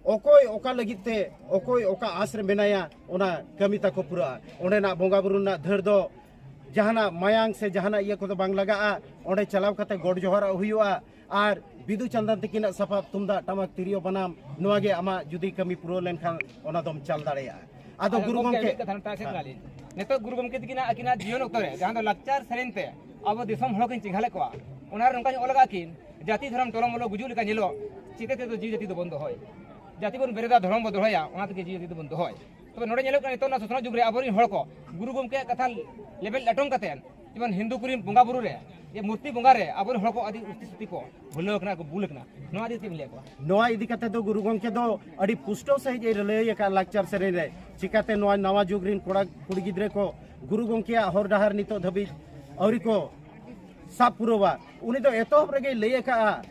ᱚᱠᱚᱭ ᱚᱠᱟ ᱞᱟᱹᱜᱤᱫ ᱛᱮ, ᱚᱠᱚᱭ ᱚᱠᱟ ᱟᱸᱥ ᱨᱮ ᱢᱮᱱᱟᱭᱟ, ᱚᱱᱟ ᱠᱟᱹᱢᱤ ᱛᱟᱠᱚ ᱯᱩᱨᱟᱹᱜᱼᱟ᱾ ᱚᱸᱰᱮᱱᱟᱜ ᱵᱚᱸᱜᱟ ᱵᱩᱨᱩ ᱨᱮᱱᱟᱜ ᱫᱷᱟᱹᱲ ᱫᱚ ᱡᱟᱦᱟᱱᱟᱜ ᱢᱟᱭᱟᱝ ᱥᱮ ᱡᱟᱦᱟᱱᱟᱜ ᱤᱭᱟᱹ ᱠᱚᱫᱚ ᱵᱟᱝ ᱞᱟᱜᱟᱜᱼᱟ᱾ ᱚᱸᱰᱮ ᱪᱟᱞᱟᱣ ᱠᱟᱛᱮ ᱜᱚᱰ ᱡᱚᱦᱟᱨᱚᱜ ᱦᱩᱭᱩᱜᱼᱟ᱾ ᱟᱨ ᱵᱤᱫᱩ ᱪᱟᱸᱫᱟᱱ ᱛᱤᱠᱤᱱᱟᱜ ᱥᱟᱯᱟᱵ ᱛᱩᱢᱫᱟᱜ, ᱴᱟᱢᱟᱠ, ᱛᱤᱨᱭᱳ, ᱵᱟᱱᱟᱢ, ᱱᱚᱣᱟ ᱜᱮ ᱟᱢᱟᱜ ᱡᱩᱫᱤ ᱠᱟᱹᱢᱤ ᱯᱩᱨᱟᱹᱣ ᱞᱮᱱᱠᱷᱟᱱ ᱚᱱᱟ ᱫᱚᱢ ᱪᱟᱞ ᱫᱟᱲᱮᱭᱟᱜᱼᱟ᱾ ᱟᱫᱚ ᱟᱫᱚ ᱜᱩᱨᱩ ᱜᱚᱢᱠᱮ, ᱜᱚᱢᱠᱮ ᱢᱤᱫ ᱠᱟᱛᱷᱟ ᱱᱚᱰᱮ ᱟᱥᱮᱫ ᱠᱟᱱᱟᱞᱤᱧ᱾ ᱱᱤᱛᱚᱜ ᱜᱩᱨᱩ ᱜᱚᱢᱠᱮ ᱛᱟᱹᱠᱤᱱᱟᱜ ᱟᱹᱠᱤᱱᱟᱜ ᱡᱤᱭᱚᱱ ᱚᱠᱛᱚ ᱨᱮ ᱡᱟᱦᱟᱸ ᱫᱚ ᱞᱟᱠᱪᱟᱨ ᱥᱮᱨᱮᱧ ᱛᱮ ᱟᱵᱚ ᱫᱤᱥᱚᱢ ᱦᱚᱲ ᱠᱤᱱ ᱪᱮᱸᱜᱷᱟ ᱞᱮᱫ ᱠᱚᱣᱟ, ᱚᱱᱟ ᱨᱮ ᱱᱚᱝᱠᱟᱧ ᱚᱞ ᱟᱠᱟᱫ ᱠᱤᱱ, ᱡᱟᱹᱛᱤ ᱫᱷᱚᱨᱚᱢ ᱴᱚᱞᱚ ᱢᱚᱞᱚ ᱜᱩᱡᱩᱜ ᱞᱮᱠᱟ ᱧᱮᱞᱚᱜ, ᱪᱤᱠᱟᱹ ᱛᱮᱫᱚ ᱡᱤᱣᱤ ᱡᱟᱹᱛᱤ ᱫᱚᱵᱚᱱ ᱫᱚᱦᱚᱭ? ᱡᱟᱹᱛᱤ ᱵᱚᱱ ᱵᱮᱨᱮᱫᱟ, ᱫᱷᱚᱨᱚᱢ ᱵᱚᱱ ᱫᱚᱦᱚᱭᱟ, ᱚᱱᱟ ᱛᱮᱜᱮ ᱡᱤᱣᱤ ᱡᱟᱹᱛᱤ ᱫᱚᱵᱚᱱ ᱫᱚᱦᱚᱭ᱾ ᱛᱚᱵᱮ ᱱᱚᱰᱮ ᱧᱮᱞᱚᱜ ᱠᱟᱱᱟ, ᱱᱤᱛᱚᱜ ᱚᱱᱟ ᱥᱚᱥᱱᱚᱜ ᱡᱩᱜᱽ ᱨᱮ ᱟᱵᱚᱨᱮᱱ ᱦᱚᱲ ᱠᱚ ᱜᱩᱨᱩ ᱜᱚᱢᱠᱮᱭᱟᱜ ᱠᱟᱛᱷᱟ ᱞᱮᱵᱮᱫ ᱞᱟᱴᱚᱢ ᱠᱟᱛᱮ, ᱡᱮᱢᱚᱱ ᱦᱤᱱᱫᱩ ᱠᱚᱨᱮᱱ ᱵᱚᱸᱜᱟ ᱵᱩᱨᱩ ᱨᱮ, ᱡᱮ ᱢᱩᱨᱛᱤ ᱵᱚᱸᱜᱟ ᱨᱮ ᱟᱵᱚᱨᱮᱱ ᱦᱚᱲ ᱠᱚ ᱟᱹᱰᱤ ᱩᱥᱛᱤ ᱥᱩᱛᱤ ᱠᱚ ᱵᱷᱩᱞᱟᱹᱣ ᱟᱠᱟᱱᱟ, ᱠᱚ ᱵᱩᱞ ᱟᱠᱟᱱᱟ᱾ ᱱᱚᱣᱟ ᱤᱫᱤ ᱠᱟᱛᱮ ᱪᱮᱫ ᱮᱢ ᱞᱟᱹᱭ ᱟᱠᱚᱣᱟ? ᱱᱚᱣᱟ ᱤᱫᱤ ᱠᱟᱛᱮ ᱫᱚ ᱜᱩᱨᱩ ᱜᱚᱢᱠᱮ ᱫᱚ ᱟᱹᱰᱤ ᱯᱩᱥᱴᱟᱹᱣ ᱥᱟᱺᱦᱤᱡ ᱮ ᱞᱟᱹᱭ ᱟᱠᱟᱫᱼᱟ ᱞᱟᱠᱪᱟᱨ ᱥᱮᱨᱮᱧ ᱨᱮ, ᱪᱤᱠᱟᱹᱛᱮ ᱱᱚᱣᱟ ᱱᱟᱣᱟ ᱡᱩᱜᱽ ᱨᱮᱱ ᱠᱚᱲᱟ ᱠᱩᱲᱤ ᱜᱤᱫᱽᱨᱟᱹ ᱠᱚ ᱜᱩᱨᱩ ᱜᱚᱢᱠᱮᱭᱟᱜ ᱦᱚᱨ ᱰᱟᱦᱟᱨ ᱱᱤᱛᱚᱜ ᱫᱷᱟᱹᱵᱤᱡ ᱟᱹᱣᱨᱤ ᱠᱚ ᱥᱟᱵ ᱯᱩᱨᱟᱹᱣᱟ᱾ ᱩᱱᱤ ᱫᱚ ᱮᱛᱚᱦᱚᱵ ᱨᱮᱜᱮᱭ ᱞᱟᱹᱭ ᱟᱠᱟᱫᱼᱟ,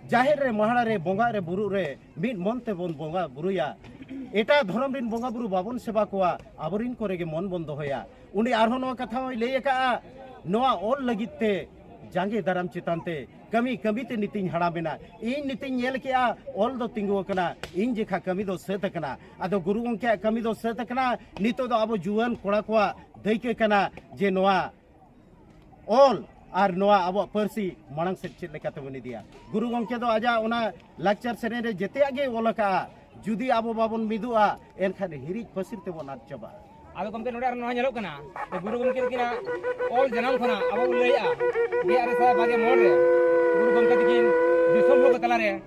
ᱡᱟᱦᱮᱨ ᱨᱮ, ᱢᱟᱦᱲᱟ ᱨᱮ, ᱵᱚᱸᱜᱟᱜ ᱨᱮ, ᱵᱩᱨᱩᱜ ᱨᱮ ᱢᱤᱫ ᱢᱚᱱ ᱛᱮᱵᱚᱱ ᱵᱚᱸᱜᱟ ᱵᱩᱨᱩᱭᱟ᱾ ᱮᱴᱟᱜ ᱫᱷᱚᱨᱚᱢ ᱨᱮᱱ ᱵᱚᱸᱜᱟ ᱵᱩᱨᱩ ᱵᱟᱵᱚᱱ ᱥᱮᱵᱟ ᱠᱚᱣᱟ, ᱟᱵᱚᱨᱮᱱ ᱠᱚᱨᱮ ᱜᱮ ᱢᱚᱱ ᱵᱚᱱ ᱫᱚᱦᱚᱭᱟ᱾ ᱩᱱᱤ ᱟᱨᱦᱚᱸ ᱱᱚᱣᱟ ᱠᱟᱛᱷᱟ ᱦᱚᱸᱭ ᱞᱟᱹᱭ ᱟᱠᱟᱫᱼᱟ, ᱱᱚᱣᱟ ᱚᱞ ᱞᱟᱹᱜᱤᱫ ᱛᱮ ᱡᱟᱸᱜᱮ ᱫᱟᱨᱟᱢ ᱪᱮᱛᱟᱱ ᱛᱮ ᱠᱟᱹᱢᱤ ᱠᱟᱹᱢᱤ ᱛᱮ ᱱᱤᱛᱤᱧ ᱦᱟᱲᱟᱢ ᱮᱱᱟ᱾ ᱤᱧ ᱱᱤᱛᱤᱧ ᱧᱮᱞ ᱠᱮᱜᱼᱟ, ᱚᱞ ᱫᱚ ᱛᱤᱸᱜᱩ ᱟᱠᱟᱱᱟ, ᱤᱧ ᱡᱮᱠᱷᱟ ᱠᱟᱹᱢᱤ ᱫᱚ ᱥᱟᱹᱛ ᱟᱠᱟᱱᱟ᱾ ᱟᱫᱚ ᱜᱩᱨᱩ ᱜᱚᱢᱠᱮᱭᱟᱜ ᱠᱟᱹᱢᱤ ᱫᱚ ᱥᱟᱹᱛ ᱟᱠᱟᱱᱟ᱾ ᱱᱤᱛᱚᱜ ᱫᱚ ᱟᱵᱚ ᱡᱩᱣᱟᱹᱱ ᱠᱚᱲᱟ ᱠᱚᱣᱟᱜ ᱫᱟᱹᱭᱠᱟᱹ ᱠᱟᱱᱟ ᱡᱮ ᱱᱚᱣᱟ ᱚᱞ ᱟᱨ ᱱᱚᱣᱟ ᱟᱵᱚᱣᱟᱜ ᱯᱟᱹᱨᱥᱤ ᱢᱟᱲᱟᱝ ᱥᱮᱫ ᱪᱮᱫ ᱞᱮᱠᱟ ᱛᱮᱵᱚᱱ ᱤᱫᱤᱭᱟ᱾ ᱜᱩᱨᱩ ᱜᱚᱢᱠᱮ ᱫᱚ ᱟᱡᱟᱜ ᱚᱱᱟ ᱞᱟᱠᱪᱟᱨ ᱥᱮᱨᱮᱧ ᱨᱮ ᱡᱮᱛᱮᱭᱟᱜ ᱜᱮᱭ ᱚᱞ ᱟᱠᱟᱜᱼᱟ᱾ ᱡᱩᱫᱤ ᱟᱵᱚ ᱵᱟᱵᱚᱱ ᱢᱤᱫᱚᱜᱼᱟ, ᱮᱱᱠᱷᱟᱱ ᱦᱤᱨᱤᱡ ᱯᱟᱹᱥᱤᱨ ᱛᱮᱵᱚᱱ ᱟᱫ ᱪᱟᱵᱟᱜᱼᱟ᱾ ᱟᱫᱚ ᱜᱚᱢᱠᱮ, ᱱᱚᱰᱮ ᱟᱨ ᱱᱚᱣᱟ ᱧᱮᱞᱚᱜ ᱠᱟᱱᱟ, ᱜᱩᱨᱩ ᱜᱚᱢᱠᱮ ᱛᱟᱹᱠᱤᱱᱟᱜ ᱚᱞ ᱡᱟᱱᱟᱢ ᱠᱷᱚᱱᱟᱜ ᱟᱵᱚ ᱵᱚᱱ ᱞᱟᱹᱭᱮᱜᱼᱟ, ᱜᱮᱞ ᱟᱨᱮ ᱥᱟᱭ ᱵᱟᱨᱜᱮᱞ ᱢᱚᱬᱮ ᱨᱮ ᱜᱩᱨᱩ ᱜᱚᱢᱠᱮ ᱛᱟᱹᱠᱤᱱ ᱫᱤᱥᱚᱢ ᱦᱚᱲ ᱠᱚ ᱛᱟᱞᱟᱨᱮ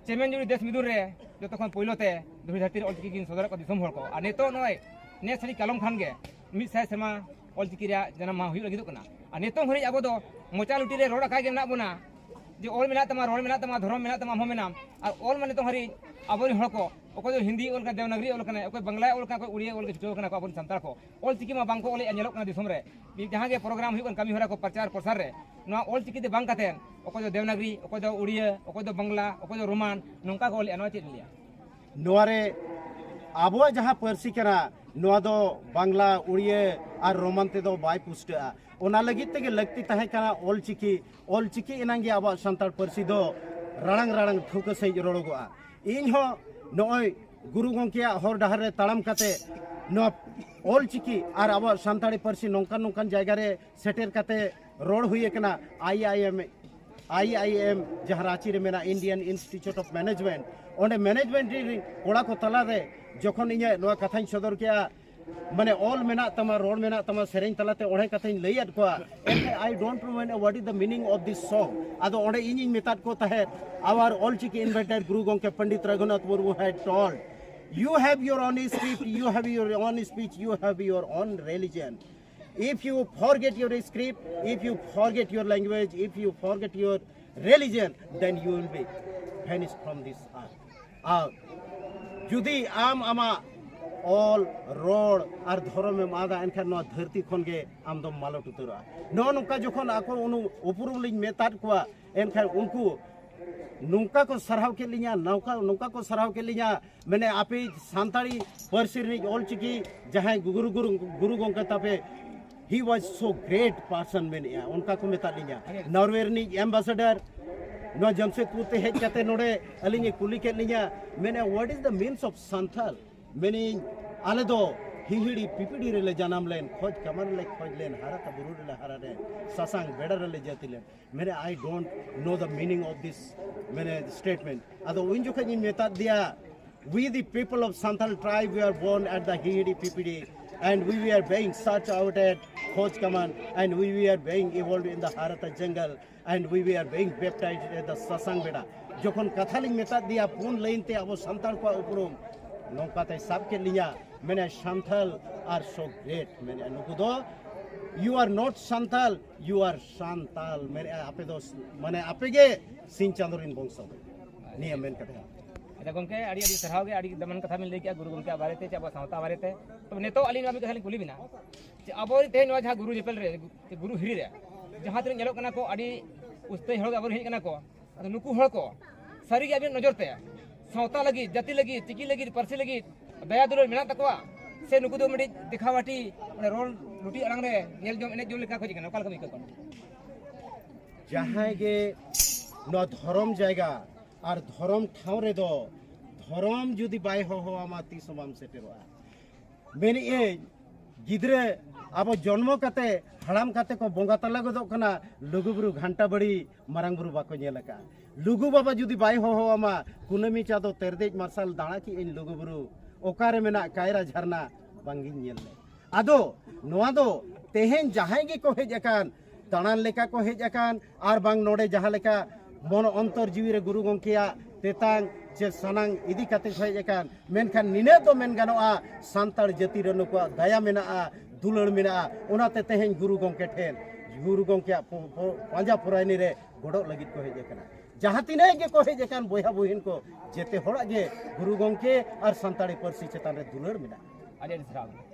ᱪᱮᱢᱮᱱᱡᱩᱲᱤ ᱫᱮᱥ ᱢᱤᱫᱩᱨ ᱨᱮ ᱡᱚᱛᱚ ᱠᱷᱚᱱ ᱯᱳᱭᱞᱳ ᱛᱮ ᱫᱷᱩᱲᱤ ᱫᱷᱟᱹᱨᱛᱤ ᱨᱮ ᱚᱞᱪᱤᱠᱤ ᱠᱤᱱ ᱥᱚᱫᱚᱨᱟᱜ ᱠᱚᱣᱟ ᱫᱤᱥᱚᱢ ᱦᱚᱲ ᱠᱚ᱾ ᱟᱨ ᱱᱤᱛᱚᱜ ᱱᱚᱜᱼᱚᱭ ᱱᱮᱥ ᱥᱟᱹᱨᱤ ᱠᱟᱞᱚᱢ ᱠᱷᱟᱱ ᱜᱮ ᱢᱤᱫ ᱥᱟᱭ ᱥᱮᱨᱢᱟ ᱚᱞᱪᱤᱠᱤ ᱨᱮᱭᱟᱜ ᱡᱟᱱᱟᱢ ᱢᱟᱦᱟ ᱦᱩᱭᱩᱜ ᱞᱟᱹᱜᱤᱫᱚᱜ ᱠᱟᱱᱟ᱾ ᱟᱨ ᱱᱤᱛᱚᱝ ᱦᱟᱹᱨᱤᱡ ᱟᱵᱚ ᱫᱚ ᱢᱚᱪᱟ ᱞᱩᱴᱤ ᱨᱮ ᱨᱚᱲ ᱟᱠᱟᱫ ᱜᱮ ᱢᱮᱱᱟᱜ ᱵᱚᱱᱟ ᱡᱮ ᱚᱞ ᱢᱮᱱᱟᱜ ᱛᱟᱢᱟ, ᱨᱚᱲ ᱢᱮᱱᱟᱜ ᱛᱟᱢᱟ, ᱫᱷᱚᱨᱚᱢ ᱢᱮᱱᱟᱜ ᱛᱟᱢᱟ, ᱟᱢ ᱦᱚᱸ ᱢᱮᱱᱟᱢ᱾ ᱟᱨ ᱚᱞ ᱢᱟ ᱱᱤᱛᱚᱝ ᱦᱟᱹᱨᱤᱡ ᱟᱵᱚᱨᱮᱱ ᱦᱚᱲ ᱠᱚ, ᱚᱠᱚᱭ ᱫᱚ ᱦᱤᱱᱫᱤ ᱚᱞ ᱠᱟᱱᱟᱭ, ᱫᱮᱵᱽᱱᱟᱜᱽᱨᱤ ᱚᱞ ᱠᱟᱱᱟᱭ, ᱚᱠᱚᱭ ᱵᱟᱝᱞᱟᱭ ᱚᱞ ᱠᱟᱱᱟ, ᱚᱠᱚᱭ ᱩᱲᱤᱭᱟ ᱚᱞ ᱠᱟᱱᱟ, ᱪᱷᱩᱴᱟᱹᱣ ᱠᱟᱱᱟ ᱠᱚ ᱟᱵᱚᱨᱮᱱ ᱥᱟᱱᱛᱟᱲ ᱠᱚ᱾ ᱚᱞ ᱪᱤᱠᱤ ᱢᱟ ᱵᱟᱝ ᱠᱚ ᱚᱞᱮᱫᱼᱟ, ᱧᱮᱞᱚᱜ ᱠᱟᱱᱟ ᱫᱤᱥᱚᱢ ᱨᱮ᱾ ᱡᱟᱦᱟᱸ ᱜᱮ ᱯᱨᱳᱜᱨᱟᱢ ᱦᱩᱭᱩᱜ ᱠᱟᱱᱟ, ᱠᱟᱹᱢᱤ ᱦᱚᱨᱟ ᱠᱚ ᱯᱨᱚᱪᱟᱨ ᱯᱨᱚᱥᱟᱨ ᱨᱮ, ᱱᱚᱣᱟ ᱚᱞ ᱪᱤᱠᱤ ᱛᱮ ᱵᱟᱝ ᱠᱟᱛᱮ ᱚᱠᱚᱭ ᱫᱚ ᱫᱮᱵᱽᱱᱟᱜᱽᱨᱤ, ᱚᱠᱚᱭ ᱫᱚ ᱩᱲᱤᱭᱟ, ᱚᱠᱚᱭ ᱫᱚ ᱵᱟᱝᱞᱟ, ᱚᱠᱚᱭ ᱫᱚ ᱨᱳᱢᱟᱱ, ᱱᱚᱝᱠᱟ ᱠᱚ ᱚᱞᱮᱫᱼᱟ᱾ ᱱᱚᱣᱟ ᱪᱮᱫ ᱮᱢ ᱞᱟᱹᱭᱟ? ᱱᱚᱣᱟ ᱨᱮ ᱟᱵᱚᱣᱟᱜ ᱡᱟᱦᱟᱸ ᱯᱟᱹᱨᱥᱤ ᱠᱟᱱᱟ, ᱱᱚᱣᱟ ᱫᱚ ᱵᱟᱝᱞᱟ, ᱩᱲᱤᱭᱟᱹ ᱟᱨ ᱨᱳᱢᱟᱱ ᱛᱮᱫᱚ ᱵᱟᱭ ᱯᱩᱥᱴᱟᱹᱜᱼᱟ᱾ ᱚᱱᱟ ᱞᱟᱹᱜᱤᱫ ᱛᱮᱜᱮ ᱞᱟᱹᱠᱛᱤ ᱛᱟᱦᱮᱸ ᱠᱟᱱᱟ ᱚᱞ ᱪᱤᱠᱤ᱾ ᱚᱞ ᱪᱤᱠᱤ ᱮᱱᱟᱝ ᱜᱮ ᱟᱵᱚᱣᱟᱜ ᱥᱟᱱᱛᱟᱲ ᱯᱟᱹᱨᱥᱤ ᱫᱚ ᱨᱟᱲᱟᱝ ᱨᱟᱲᱟᱝ ᱴᱷᱟᱹᱣᱠᱟᱹ ᱥᱟᱺᱦᱤᱡ ᱨᱚᱲᱚᱜᱚᱜᱼᱟ᱾ ᱤᱧ ᱦᱚᱸ ᱱᱚᱜᱼᱚᱭ ᱜᱩᱨᱩ ᱜᱚᱢᱠᱮᱭᱟᱜ ᱦᱚᱨ ᱰᱟᱦᱟᱨ ᱨᱮ ᱛᱟᱲᱟᱢ ᱠᱟᱛᱮ ᱱᱚᱣᱟ ᱚᱞ ᱪᱤᱠᱤ ᱟᱨ ᱟᱵᱚᱣᱟᱜ ᱥᱟᱱᱛᱟᱲᱤ ᱯᱟᱹᱨᱥᱤ ᱱᱚᱝᱠᱟᱱ ᱱᱚᱝᱠᱟᱱ ᱡᱟᱭᱜᱟ ᱨᱮ ᱥᱮᱴᱮᱨ ᱠᱟᱛᱮ ᱨᱚᱲ ᱦᱩᱭ ᱟᱠᱟᱱᱟ᱾ ᱟᱭ ᱟᱭ ᱮᱢ, ᱟᱭ ᱟᱭ ᱮᱢ ᱡᱟᱦᱟᱸ ᱨᱟᱸᱪᱤ ᱨᱮ ᱢᱮᱱᱟᱜ, Indian Institute of Management, ᱚᱸᱰᱮ ᱢᱮᱱᱮᱡᱢᱮᱱᱴ ᱨᱮᱱ ᱠᱚᱲᱟ ᱠᱚ ᱛᱟᱞᱟᱨᱮ ᱡᱚᱠᱷᱚᱱ ᱤᱧᱟᱹᱜ ᱱᱚᱣᱟ ᱠᱟᱛᱷᱟᱧ ᱥᱚᱫᱚᱨ ᱠᱮᱜᱼᱟ, ᱢᱟᱱᱮ ᱚᱞ ᱢᱮᱱᱟᱜ ᱛᱟᱢᱟ, ᱨᱚᱲ ᱢᱮᱱᱟᱜ ᱛᱟᱢᱟ, ᱥᱮᱨᱮᱧ ᱛᱟᱞᱟᱛᱮ ᱚᱬᱦᱮ ᱠᱟᱛᱷᱟᱧ ᱞᱟᱹᱭᱟᱫ ᱠᱚᱣᱟ, ᱮᱱᱠᱷᱟᱱ I don't know what is the meaning of this song. ᱟᱫᱚ ᱚᱸᱰᱮ ᱤᱧᱤᱧ ᱢᱮᱛᱟᱫ ᱠᱚ ᱛᱟᱦᱮᱸᱫ, our ᱚᱞᱪᱤᱠᱤ inventor ᱜᱩᱨᱩ ᱜᱚᱢᱠᱮ Pandit Raghunath Murmu had told, you have your own script, you have your own speech, you have your own religion. If you forget your script, if you forget your language, if you forget your religion, then you will be vanished from this earth. ᱟᱨ ᱡᱩᱫᱤ ᱟᱢ ᱟᱢᱟᱜ ᱚᱞ, ᱨᱚᱲ ᱟᱨ ᱫᱷᱚᱨᱚᱢᱮᱢ ᱟᱫᱟ, ᱮᱱᱠᱷᱟᱱ ᱱᱚᱣᱟ ᱫᱷᱟᱹᱨᱛᱤ ᱠᱷᱚᱱ ᱜᱮ ᱟᱢ ᱫᱚᱢ ᱢᱟᱞᱚᱴ ᱩᱛᱟᱹᱨᱚᱜᱼᱟ᱾ ᱱᱚᱜᱼᱚ ᱱᱚᱝᱠᱟ ᱡᱚᱠᱷᱚᱱ ᱟᱠᱚ ᱩᱱᱩ ᱩᱯᱨᱩᱢ ᱞᱤᱧ ᱢᱮᱛᱟᱫ ᱠᱚᱣᱟ, ᱮᱱᱠᱷᱟᱱ ᱩᱱᱠᱩ ᱱᱚᱝᱠᱟ ᱠᱚ ᱥᱟᱨᱦᱟᱣ ᱠᱮᱫ ᱞᱤᱧᱟ, ᱱᱚᱝᱠᱟ ᱱᱚᱝᱠᱟ ᱠᱚ ᱥᱟᱨᱦᱟᱣ ᱠᱮᱫ ᱞᱤᱧᱟ, ᱢᱟᱱᱮ ᱟᱯᱮ ᱥᱟᱱᱛᱟᱲᱤ ᱯᱟᱹᱨᱥᱤ ᱨᱤᱱᱤᱡ ᱚᱞᱪᱤᱠᱤ ᱡᱟᱦᱟᱸᱭ ᱜᱩᱨᱩ ᱜᱩᱨᱩ ᱜᱩᱨᱩ ᱜᱚᱢᱠᱮ ᱛᱟᱯᱮ, he was so great person ᱢᱮᱱᱮᱜᱼᱟ, ᱚᱱᱠᱟ ᱠᱚ ᱢᱮᱛᱟᱫ ᱞᱤᱧᱟ᱾ ᱱᱚᱨᱣᱮ ᱨᱤᱱᱤᱡ ᱮᱢᱵᱟᱥᱮᱰᱟᱨ ᱱᱚᱣᱟ ᱡᱟᱢᱥᱮᱫᱽᱯᱩᱨ ᱛᱮ ᱦᱮᱡ ᱠᱟᱛᱮ ᱱᱚᱰᱮ ᱟᱹᱞᱤᱧ ᱮ ᱠᱩᱞᱤ ᱠᱮᱫ ᱞᱤᱧᱟ, ᱢᱮᱱᱮᱫᱼᱟ, what is the means of Santal? ᱢᱮᱱᱮᱧ, ᱟᱞᱮ ᱫᱚ ᱦᱤᱦᱤᱲᱤ ᱯᱤᱯᱤᱲᱤ ᱨᱮᱞᱮ ᱡᱟᱱᱟᱢ ᱞᱮᱱ, ᱠᱷᱚᱡᱽ ᱠᱟᱢᱟᱱ ᱞᱮ ᱠᱷᱚᱡᱽ ᱞᱮᱱ, ᱦᱟᱨᱟᱛᱟ ᱵᱩᱨᱩ ᱨᱮᱞᱮ ᱦᱟᱨᱟ ᱞᱮᱱ, ᱥᱟᱥᱟᱝ ᱵᱮᱲᱟ ᱨᱮᱞᱮ ᱡᱟᱹᱛᱤ ᱞᱮᱱ᱾ ᱢᱮᱱᱮ, I don't know the meaning of this ᱢᱮᱱᱮ statement. ᱟᱫᱚ ᱩᱱ ᱡᱚᱠᱷᱚᱡ ᱤᱧ ᱢᱮᱛᱟᱫ ᱫᱮᱭᱟ, we the people of Santal tribe, we are born at the Hihidi Pipidi, and we were being searched out at Khoj Kaman, and we were being evolved in the Harata jungle, and we were being baptized at the Sasang Beda. ᱡᱚᱠᱷᱚᱱ ᱠᱟᱛᱷᱟ ᱞᱤᱧ ᱢᱮᱛᱟᱫ ᱫᱮᱭᱟ ᱯᱩᱱ line ᱛᱮ ᱟᱵᱚ ᱥᱟᱱᱛᱟᱲ ᱠᱚᱣᱟᱜ ᱩᱯᱨᱩᱢ, ᱱᱚᱝᱠᱟ ᱛᱮᱭ ᱥᱟᱵ ᱠᱮᱫ ᱞᱤᱧᱟ, ᱢᱮᱱᱮ, ᱥᱟᱱᱛᱟᱞ are so great, ᱢᱮᱱᱮ, ᱱᱩᱠᱩ ᱫᱚ you are not Santal, you are Santal, ᱢᱮᱱᱮ, ᱟᱯᱮ ᱫᱚ, ᱢᱟᱱᱮ, ᱟᱯᱮ ᱜᱮ ᱥᱤᱧ ᱪᱟᱸᱫᱳ ᱨᱮᱱ ᱵᱚᱝᱥᱚ᱾ ᱱᱤᱭᱟᱹ ᱢᱮᱱ ᱠᱟᱛᱮ᱾ ᱟᱪᱪᱷᱟ ᱜᱚᱢᱠᱮ, ᱟᱹᱰᱤ ᱟᱹᱰᱤ ᱥᱟᱨᱦᱟᱣ ᱜᱮ, ᱟᱹᱰᱤ ᱫᱟᱢᱟᱱ ᱠᱟᱛᱷᱟ ᱵᱮᱱ ᱞᱟᱹᱭ ᱠᱮᱜᱼᱟ ᱜᱩᱨᱩ ᱜᱚᱢᱠᱮᱭᱟᱜ ᱵᱟᱨᱮᱛᱮ ᱪᱮ ᱟᱵᱚ ᱥᱟᱶᱛᱟ ᱵᱟᱨᱮᱛᱮ᱾ ᱛᱚᱵᱮ ᱱᱤᱛᱚᱜ ᱟᱹᱞᱤᱧ ᱱᱚᱣᱟ ᱢᱤᱫ ᱠᱟᱛᱷᱟ ᱞᱤᱧ ᱠᱩᱞᱤ ᱵᱮᱱᱟ, ᱡᱮ ᱟᱵᱚ ᱛᱮᱦᱮᱧ ᱱᱚᱣᱟ ᱡᱟᱦᱟᱸ ᱜᱩᱨᱩ ᱧᱮᱯᱮᱞ ᱨᱮ, ᱜᱩᱨᱩ ᱦᱤᱨᱤ ᱨᱮ ᱡᱟᱦᱟᱸ ᱛᱤᱱᱟᱹᱜ ᱧᱮᱞᱚᱜ ᱠᱟᱱᱟ ᱠᱚ, ᱟᱹᱰᱤ ᱩᱥᱛᱟᱹᱭ ᱦᱚᱲ ᱜᱮ ᱟᱵᱚ ᱨᱮᱱ ᱦᱮᱡ ᱠᱟᱱᱟ ᱠᱚ, ᱟᱫᱚ ᱱᱩᱠᱩ ᱦᱚᱲ ᱠᱚ ᱥᱟᱹᱨᱤᱜᱮ ᱟᱵᱤᱱᱟᱜ ᱱᱚᱡᱚᱨ ᱛᱮ ᱥᱟᱶᱛᱟ ᱞᱟᱹᱜᱤᱫ, ᱡᱟᱹᱛᱤ ᱞᱟᱹᱜᱤᱫ, ᱪᱤᱠᱤ ᱞᱟᱹᱜᱤᱫ, ᱯᱟᱹᱨᱥᱤ ᱞᱟᱹᱜᱤᱫ ᱫᱟᱭᱟ ᱫᱩᱞᱟᱹᱲ ᱢᱮᱱᱟᱜ ᱛᱟᱠᱚᱣᱟ, ᱥᱮ ᱱᱩᱠᱩ ᱫᱚ ᱢᱤᱫᱴᱤᱡ ᱫᱮᱠᱷᱟᱣᱟᱴᱤ, ᱚᱱᱮ ᱨᱚᱲ ᱞᱩᱴᱤ ᱟᱲᱟᱝ ᱨᱮ ᱧᱮᱞ ᱡᱚᱝ, ᱮᱱᱮᱡ ᱡᱚᱝ ᱞᱮᱠᱟ ᱠᱚ ᱦᱮᱡ ᱠᱟᱱᱟ? ᱚᱠᱟ ᱞᱮᱠᱟ ᱵᱤᱱ ᱟᱹᱭᱠᱟᱹᱣ ᱠᱟᱱᱟ? ᱡᱟᱦᱟᱸᱭ ᱜᱮ ᱱᱚᱣᱟ ᱫᱷᱚᱨᱚᱢ ᱡᱟᱭᱜᱟ ᱟᱨ ᱫᱷᱚᱨᱚᱢ ᱴᱷᱟᱶ ᱨᱮᱫᱚ ᱫᱷᱚᱨᱚᱢ ᱡᱩᱫᱤ ᱵᱟᱭ ᱦᱚᱦᱚᱣᱟᱢᱟ, ᱛᱤᱥ ᱦᱚᱸ ᱵᱟᱢ ᱥᱮᱴᱮᱨᱚᱜᱼᱟ᱾ ᱢᱮᱱᱮᱫ ᱟᱹᱧ, ᱜᱤᱫᱽᱨᱟᱹ ᱟᱵᱚ ᱡᱚᱱᱢᱚ ᱠᱟᱛᱮ, ᱦᱟᱲᱟᱢ ᱠᱟᱛᱮ ᱠᱚ ᱵᱚᱸᱜᱟ ᱛᱟᱞᱟ ᱜᱚᱫᱚᱜ ᱠᱟᱱᱟ, ᱞᱩᱜᱩᱵᱩᱨᱩ ᱜᱷᱟᱱᱴᱟ ᱵᱟᱲᱤ ᱢᱟᱨᱟᱝ ᱵᱩᱨᱩ ᱵᱟᱠᱚ ᱧᱮᱞ ᱟᱠᱟᱫᱼᱟ᱾ ᱞᱩᱜᱩ ᱵᱟᱵᱟ ᱡᱩᱫᱤ ᱵᱟᱭ ᱦᱚᱦᱚᱣᱟᱢᱟ, ᱠᱩᱱᱟᱹᱢᱤ ᱪᱟᱸᱫᱚ ᱛᱮᱨᱫᱮᱡ ᱢᱟᱨᱥᱟᱞ ᱫᱟᱬᱟ ᱠᱮᱜ ᱟᱹᱧ ᱞᱩᱜᱩᱵᱩᱨᱩ, ᱚᱠᱟᱨᱮ ᱢᱮᱱᱟᱜ ᱠᱟᱭᱨᱟ ᱡᱷᱟᱨᱱᱟ ᱵᱟᱝᱜᱤᱧ ᱧᱮᱞ ᱞᱮᱫ᱾ ᱟᱫᱚ ᱱᱚᱣᱟ ᱫᱚ ᱛᱮᱦᱮᱧ ᱡᱟᱦᱟᱸᱭ ᱜᱮᱠᱚ ᱦᱮᱡ ᱟᱠᱟᱱ, ᱫᱟᱬᱟᱱ ᱞᱮᱠᱟ ᱠᱚ ᱦᱮᱡ ᱟᱠᱟᱱ, ᱟᱨ ᱵᱟᱝ ᱱᱚᱰᱮ ᱡᱟᱦᱟᱸ ᱞᱮᱠᱟ ᱢᱚᱱ ᱚᱱᱛᱚᱨ ᱡᱤᱣᱤ ᱨᱮ ᱜᱩᱨᱩ ᱜᱚᱢᱠᱮᱭᱟᱜ ᱛᱮᱛᱟᱝ ᱪᱮ ᱥᱟᱱᱟᱝ ᱤᱫᱤ ᱠᱟᱛᱮ ᱠᱚ ᱦᱮᱡ ᱟᱠᱟᱱ, ᱢᱮᱱᱠᱷᱟᱱ ᱱᱤᱱᱟᱹᱜ ᱫᱚ ᱢᱮᱱ ᱜᱟᱱᱚᱜᱼᱟ, ᱥᱟᱱᱛᱟᱲ ᱡᱟᱹᱛᱤ ᱨᱮ ᱱᱩᱠᱩᱣᱟᱜ ᱫᱟᱭᱟ ᱢᱮᱱᱟᱜᱼᱟ, ᱫᱩᱞᱟᱹᱲ ᱢᱮᱱᱟᱜᱼᱟ᱾ ᱚᱱᱟᱛᱮ ᱛᱮᱦᱮᱧ ᱜᱩᱨᱩ ᱜᱚᱢᱠᱮ ᱴᱷᱮᱱ, ᱜᱩᱨᱩ ᱜᱚᱢᱠᱮᱭᱟᱜ ᱯᱚ-, ᱯᱚ-, ᱯᱟᱸᱡᱟ ᱯᱚᱨᱟᱭᱱᱤ ᱨᱮ ᱜᱚᱰᱚᱜ ᱞᱟᱹᱜᱤᱫ ᱠᱚ ᱦᱮᱡ ᱟᱠᱟᱱᱟ᱾ ᱡᱟᱦᱟᱸ ᱛᱤᱱᱟᱹᱜ ᱜᱮᱠᱚ ᱦᱮᱡ ᱟᱠᱟᱱ ᱵᱚᱭᱦᱟ ᱵᱩᱦᱤᱱ ᱠᱚ, ᱡᱮᱛᱮ ᱦᱚᱲᱟᱜ ᱜᱮ ᱜᱩᱨᱩ ᱜᱚᱢᱠᱮ ᱟᱨ ᱥᱟᱱᱛᱟᱲᱤ ᱯᱟᱹᱨᱥᱤ ᱪᱮᱛᱟᱱ ᱨᱮ ᱫᱩᱞᱟᱹᱲ ᱢᱮᱱᱟᱜᱼᱟ᱾ ᱟᱹᱰᱤ ᱟᱹᱰᱤ ᱥᱟᱨᱦᱟᱣ᱾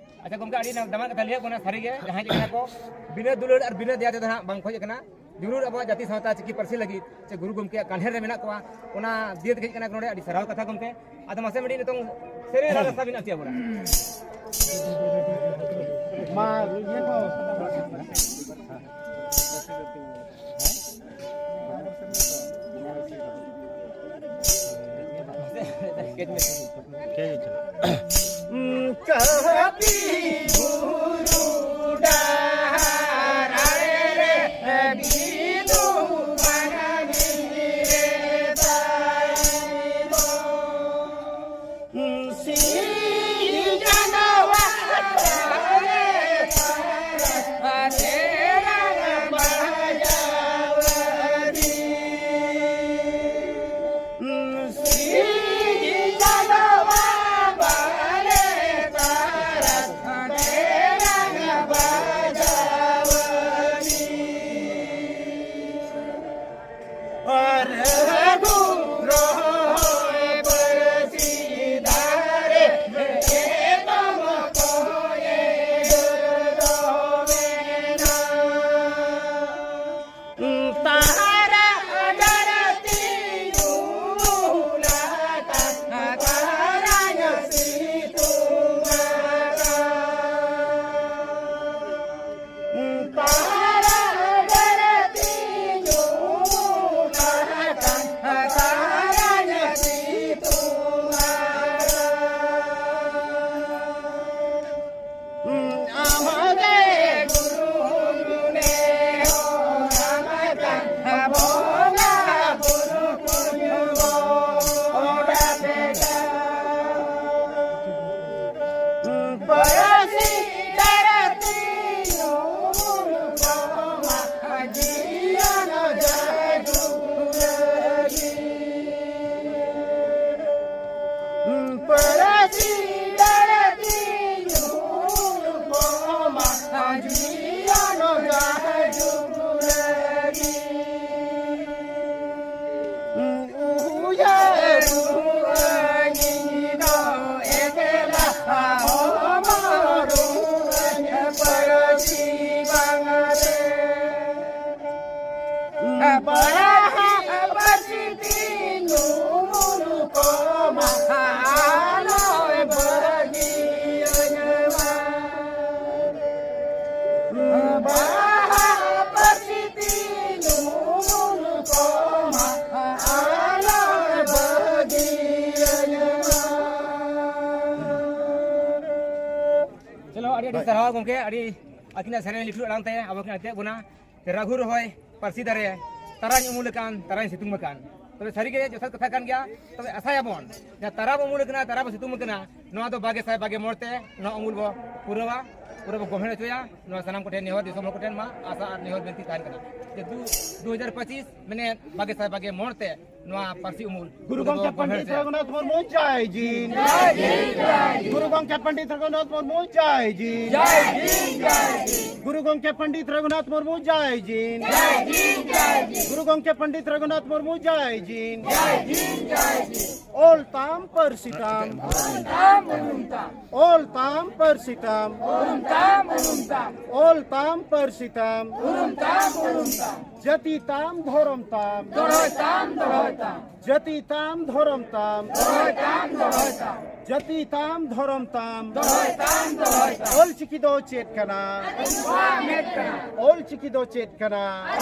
ᱟᱪᱪᱷᱟ ᱜᱚᱢᱠᱮ, ᱟᱹᱰᱤ ᱫᱟᱢᱟᱱ ᱠᱟᱛᱷᱟ ᱞᱟᱹᱭᱟᱜ ᱠᱟᱱᱟ᱾ ᱥᱟᱹᱨᱤᱜᱮ ᱡᱟᱦᱟᱸᱭ ᱦᱮᱡ ᱟᱠᱟᱱᱟ ᱠᱚ, ᱵᱤᱱᱟᱹ ᱫᱩᱞᱟᱹᱲ ᱟᱨ ᱵᱤᱱᱟᱹ ᱫᱟᱭᱟ ᱛᱮᱫᱚ ᱦᱟᱸᱜ ᱵᱟᱝ ᱠᱚ ᱦᱮᱡ ᱟᱠᱟᱱᱟ᱾ ᱡᱚᱨᱩᱨ ᱟᱵᱚᱣᱟᱜ ᱡᱟᱹᱛᱤ ᱥᱟᱶᱛᱟ ᱪᱤᱠᱤ ᱯᱟᱹᱨᱥᱤ ᱞᱟᱹᱜᱤᱫ ᱥᱮ ᱜᱩᱨᱩ ᱜᱚᱢᱠᱮᱭᱟᱜ ᱠᱟᱱᱦᱮᱨ ᱨᱮ ᱢᱮᱱᱟᱜ ᱠᱚᱣᱟ, ᱚᱱᱟ ᱫᱤᱭᱮ ᱛᱮᱜᱮ ᱦᱮᱡ ᱟᱠᱟᱱᱟ ᱠᱚ ᱱᱚᱰᱮ᱾ ᱟᱹᱰᱤ ᱥᱟᱨᱦᱟᱣ ᱠᱟᱛᱷᱟ ᱜᱚᱢᱠᱮ᱾ ᱟᱫᱚ ᱢᱟᱥᱮ ᱢᱤᱫᱴᱤᱡ ᱱᱤᱛᱚᱝ ᱥᱮᱨᱮᱧ ᱨᱟᱦᱟ ᱨᱟᱥᱟ ᱵᱤᱱ ᱟᱹᱪᱩᱭᱟ ᱵᱚᱱᱟ᱾ ᱢᱟ ᱤᱭᱟᱹ ᱠᱚ᱾ ᱠᱟᱹᱯᱤ ᱵᱩᱨᱩ ᱰᱟᱦᱟᱨ ᱟᱲᱮ ᱨᱮ ᱵᱤᱫᱩ ᱢᱟᱱᱟᱢᱤ ᱨᱮ ᱛᱟᱭ ᱫᱚ᱾ ᱥᱤᱧ ᱪᱟᱸᱫᱚᱣᱟ ᱵᱟᱦᱨᱮ ᱛᱟᱨᱟ ᱨᱮ ᱨᱟᱜ ᱵᱟᱡᱟᱣ ᱫᱤ᱾ ᱥᱤᱧ ᱪᱟᱸᱫᱚᱣᱟ ᱵᱟᱦᱨᱮ ᱵᱟᱦᱟ ᱯᱟᱹᱨᱥᱤ ᱛᱤᱧ ᱩᱢᱩᱞ ᱠᱚᱢᱟ, ᱟᱞᱚᱭ ᱵᱟᱹᱜᱤᱭᱟᱹᱧ ᱢᱟ᱾ ᱵᱟᱦᱟ ᱯᱟᱹᱨᱥᱤ ᱛᱤᱧ ᱩᱢᱩᱞ ᱠᱚᱢᱟ, ᱟᱞᱚᱭ ᱵᱟᱹᱜᱤᱭᱟᱹᱧ ᱢᱟ᱾ ᱪᱚᱞᱚ, ᱟᱹᱰᱤ ᱟᱹᱰᱤ ᱥᱟᱨᱦᱟᱣ ᱜᱚᱢᱠᱮ, ᱟᱹᱰᱤ ᱟᱹᱠᱤᱱᱟᱜ ᱥᱮᱨᱮᱧ ᱞᱤᱴᱷᱩᱨ ᱟᱲᱟᱝ ᱛᱮ ᱟᱵᱚ ᱠᱤᱱ ᱟᱛᱮᱫ ᱵᱚᱱᱟ᱾ ᱨᱟᱹᱜᱷᱩ ᱨᱚᱦᱚᱭ ᱯᱟᱹᱨᱥᱤ ᱫᱟᱨᱮ, ᱛᱟᱨᱟᱧ ᱩᱢᱩᱞ ᱟᱠᱟᱱ, ᱛᱟᱨᱟᱧ ᱥᱤᱛᱩᱝ ᱟᱠᱟᱱ᱾ ᱛᱚᱵᱮ ᱥᱟᱹᱨᱤᱜᱮ ᱡᱚᱛᱷᱟᱛ ᱠᱟᱛᱷᱟ ᱠᱟᱱ ᱜᱮᱭᱟ᱾ ᱛᱚᱵᱮ ᱟᱥᱟᱭᱟᱵᱚᱱ ᱡᱟᱦᱟᱸ ᱛᱟᱨᱟ ᱵᱚ ᱩᱢᱩᱞ ᱟᱠᱟᱱᱟ, ᱛᱟᱨᱟ ᱵᱚ ᱥᱤᱛᱩᱝ ᱟᱠᱟᱱᱟ, ᱱᱚᱣᱟ ᱫᱚ ᱵᱟᱜᱮ ᱥᱟᱭ ᱵᱟᱜᱮ ᱢᱚᱬᱮ ᱛᱮ ᱱᱚᱣᱟ ᱩᱢᱩᱞ ᱵᱚ ᱯᱩᱨᱟᱹᱣᱟ, ᱯᱩᱨᱟᱹ ᱵᱚ ᱜᱚᱵᱷᱮᱲ ᱦᱚᱪᱚᱭᱟ᱾ ᱱᱚᱣᱟ ᱥᱟᱱᱟᱢ ᱠᱚᱴᱷᱮᱱ ᱱᱮᱦᱚᱨ, ᱫᱤᱥᱚᱢ ᱦᱚᱲ ᱠᱚᱴᱷᱮᱱ ᱢᱟ ᱟᱥᱟ ᱟᱨ ᱱᱮᱦᱚᱨ ᱵᱤᱱᱛᱤ ᱛᱟᱦᱮᱱ ᱠᱟᱱᱟ ᱡᱮ ᱫᱩ, ᱫᱩ ᱦᱟᱡᱟᱨ ᱯᱚᱸᱪᱤᱥ ᱢᱟᱱᱮ ᱵᱟᱜᱮ ᱥᱟᱭ ᱵᱟᱜᱮ ᱢᱚᱬᱮ ᱛᱮ ᱱᱚᱣᱟ ᱯᱟᱹᱨᱥᱤ ᱩᱢᱩᱞ ᱜᱩᱨᱩ ᱜᱚᱢᱠᱮ ᱯᱚᱱᱰᱤᱛ ᱨᱚᱜᱷᱩᱱᱟᱛᱷ ᱢᱩᱨᱢᱩ ᱡᱟᱭ ᱡᱤᱱ᱾ ᱜᱩᱨᱩ ᱜᱚᱢᱠᱮ ᱯᱚᱱᱰᱤᱛ ᱨᱚᱜᱷᱩᱱᱟᱛᱷ ᱢᱩᱨᱢᱩ ᱡᱟᱭ ᱡᱤᱱ᱾ ᱜᱩᱨᱩ ᱜᱚᱢᱠᱮ ᱯᱚᱱᱰᱤᱛ ᱨᱚᱜᱷᱩᱱᱟᱛᱷ ᱢᱩᱨᱢᱩ ᱡᱟᱭ ᱡᱤᱱ᱾ ᱜᱩᱨᱩ ᱜᱚᱢᱠᱮ ᱯᱚᱱᱰᱤᱛ ᱨᱚᱜᱷᱩᱱᱟᱛᱷ ᱢᱩᱨᱢᱩ ᱡᱟᱭ ᱡᱤᱱ᱾ ᱚᱞ ᱛᱟᱢ ᱯᱟᱹᱨᱥᱤ ᱛᱟᱢ, ᱚᱞ ᱛᱟᱢ ᱯᱟᱹᱨᱥᱤ ᱛᱟᱢ, ᱚᱞ ᱛᱟᱢ ᱯᱟᱹᱨᱥᱤ ᱛᱟᱢ, ᱡᱟᱹᱛᱤ ᱛᱟᱢ ᱫᱷᱚᱨᱚᱢ ᱛᱟᱢ, ᱡᱟᱹᱛᱤ ᱛᱟᱢ ᱫᱷᱚᱨᱚᱢ ᱛᱟᱢ, ᱡᱟᱹᱛᱤ ᱛᱟᱢ ᱫᱷᱚᱨᱚᱢ ᱛᱟᱢ᱾ ᱚᱞ ᱪᱤᱠᱤ ᱫᱚ ᱪᱮᱫ ᱠᱟᱱᱟ? ᱚᱞ ᱪᱤᱠᱤ ᱫᱚ ᱪᱮᱫ ᱠᱟᱱᱟ?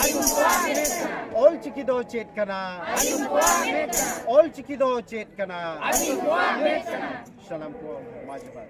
ᱚᱞ ᱪᱤᱠᱤ ᱫᱚ ᱪᱮᱫ ᱠᱟᱱᱟ? ᱚᱞ ᱪᱤᱠᱤ ᱫᱚ ᱪᱮᱫ ᱠᱟᱱᱟ? ᱥᱟᱱᱟᱢ ᱠᱚ ᱢᱟ ᱡᱚᱦᱟᱨ᱾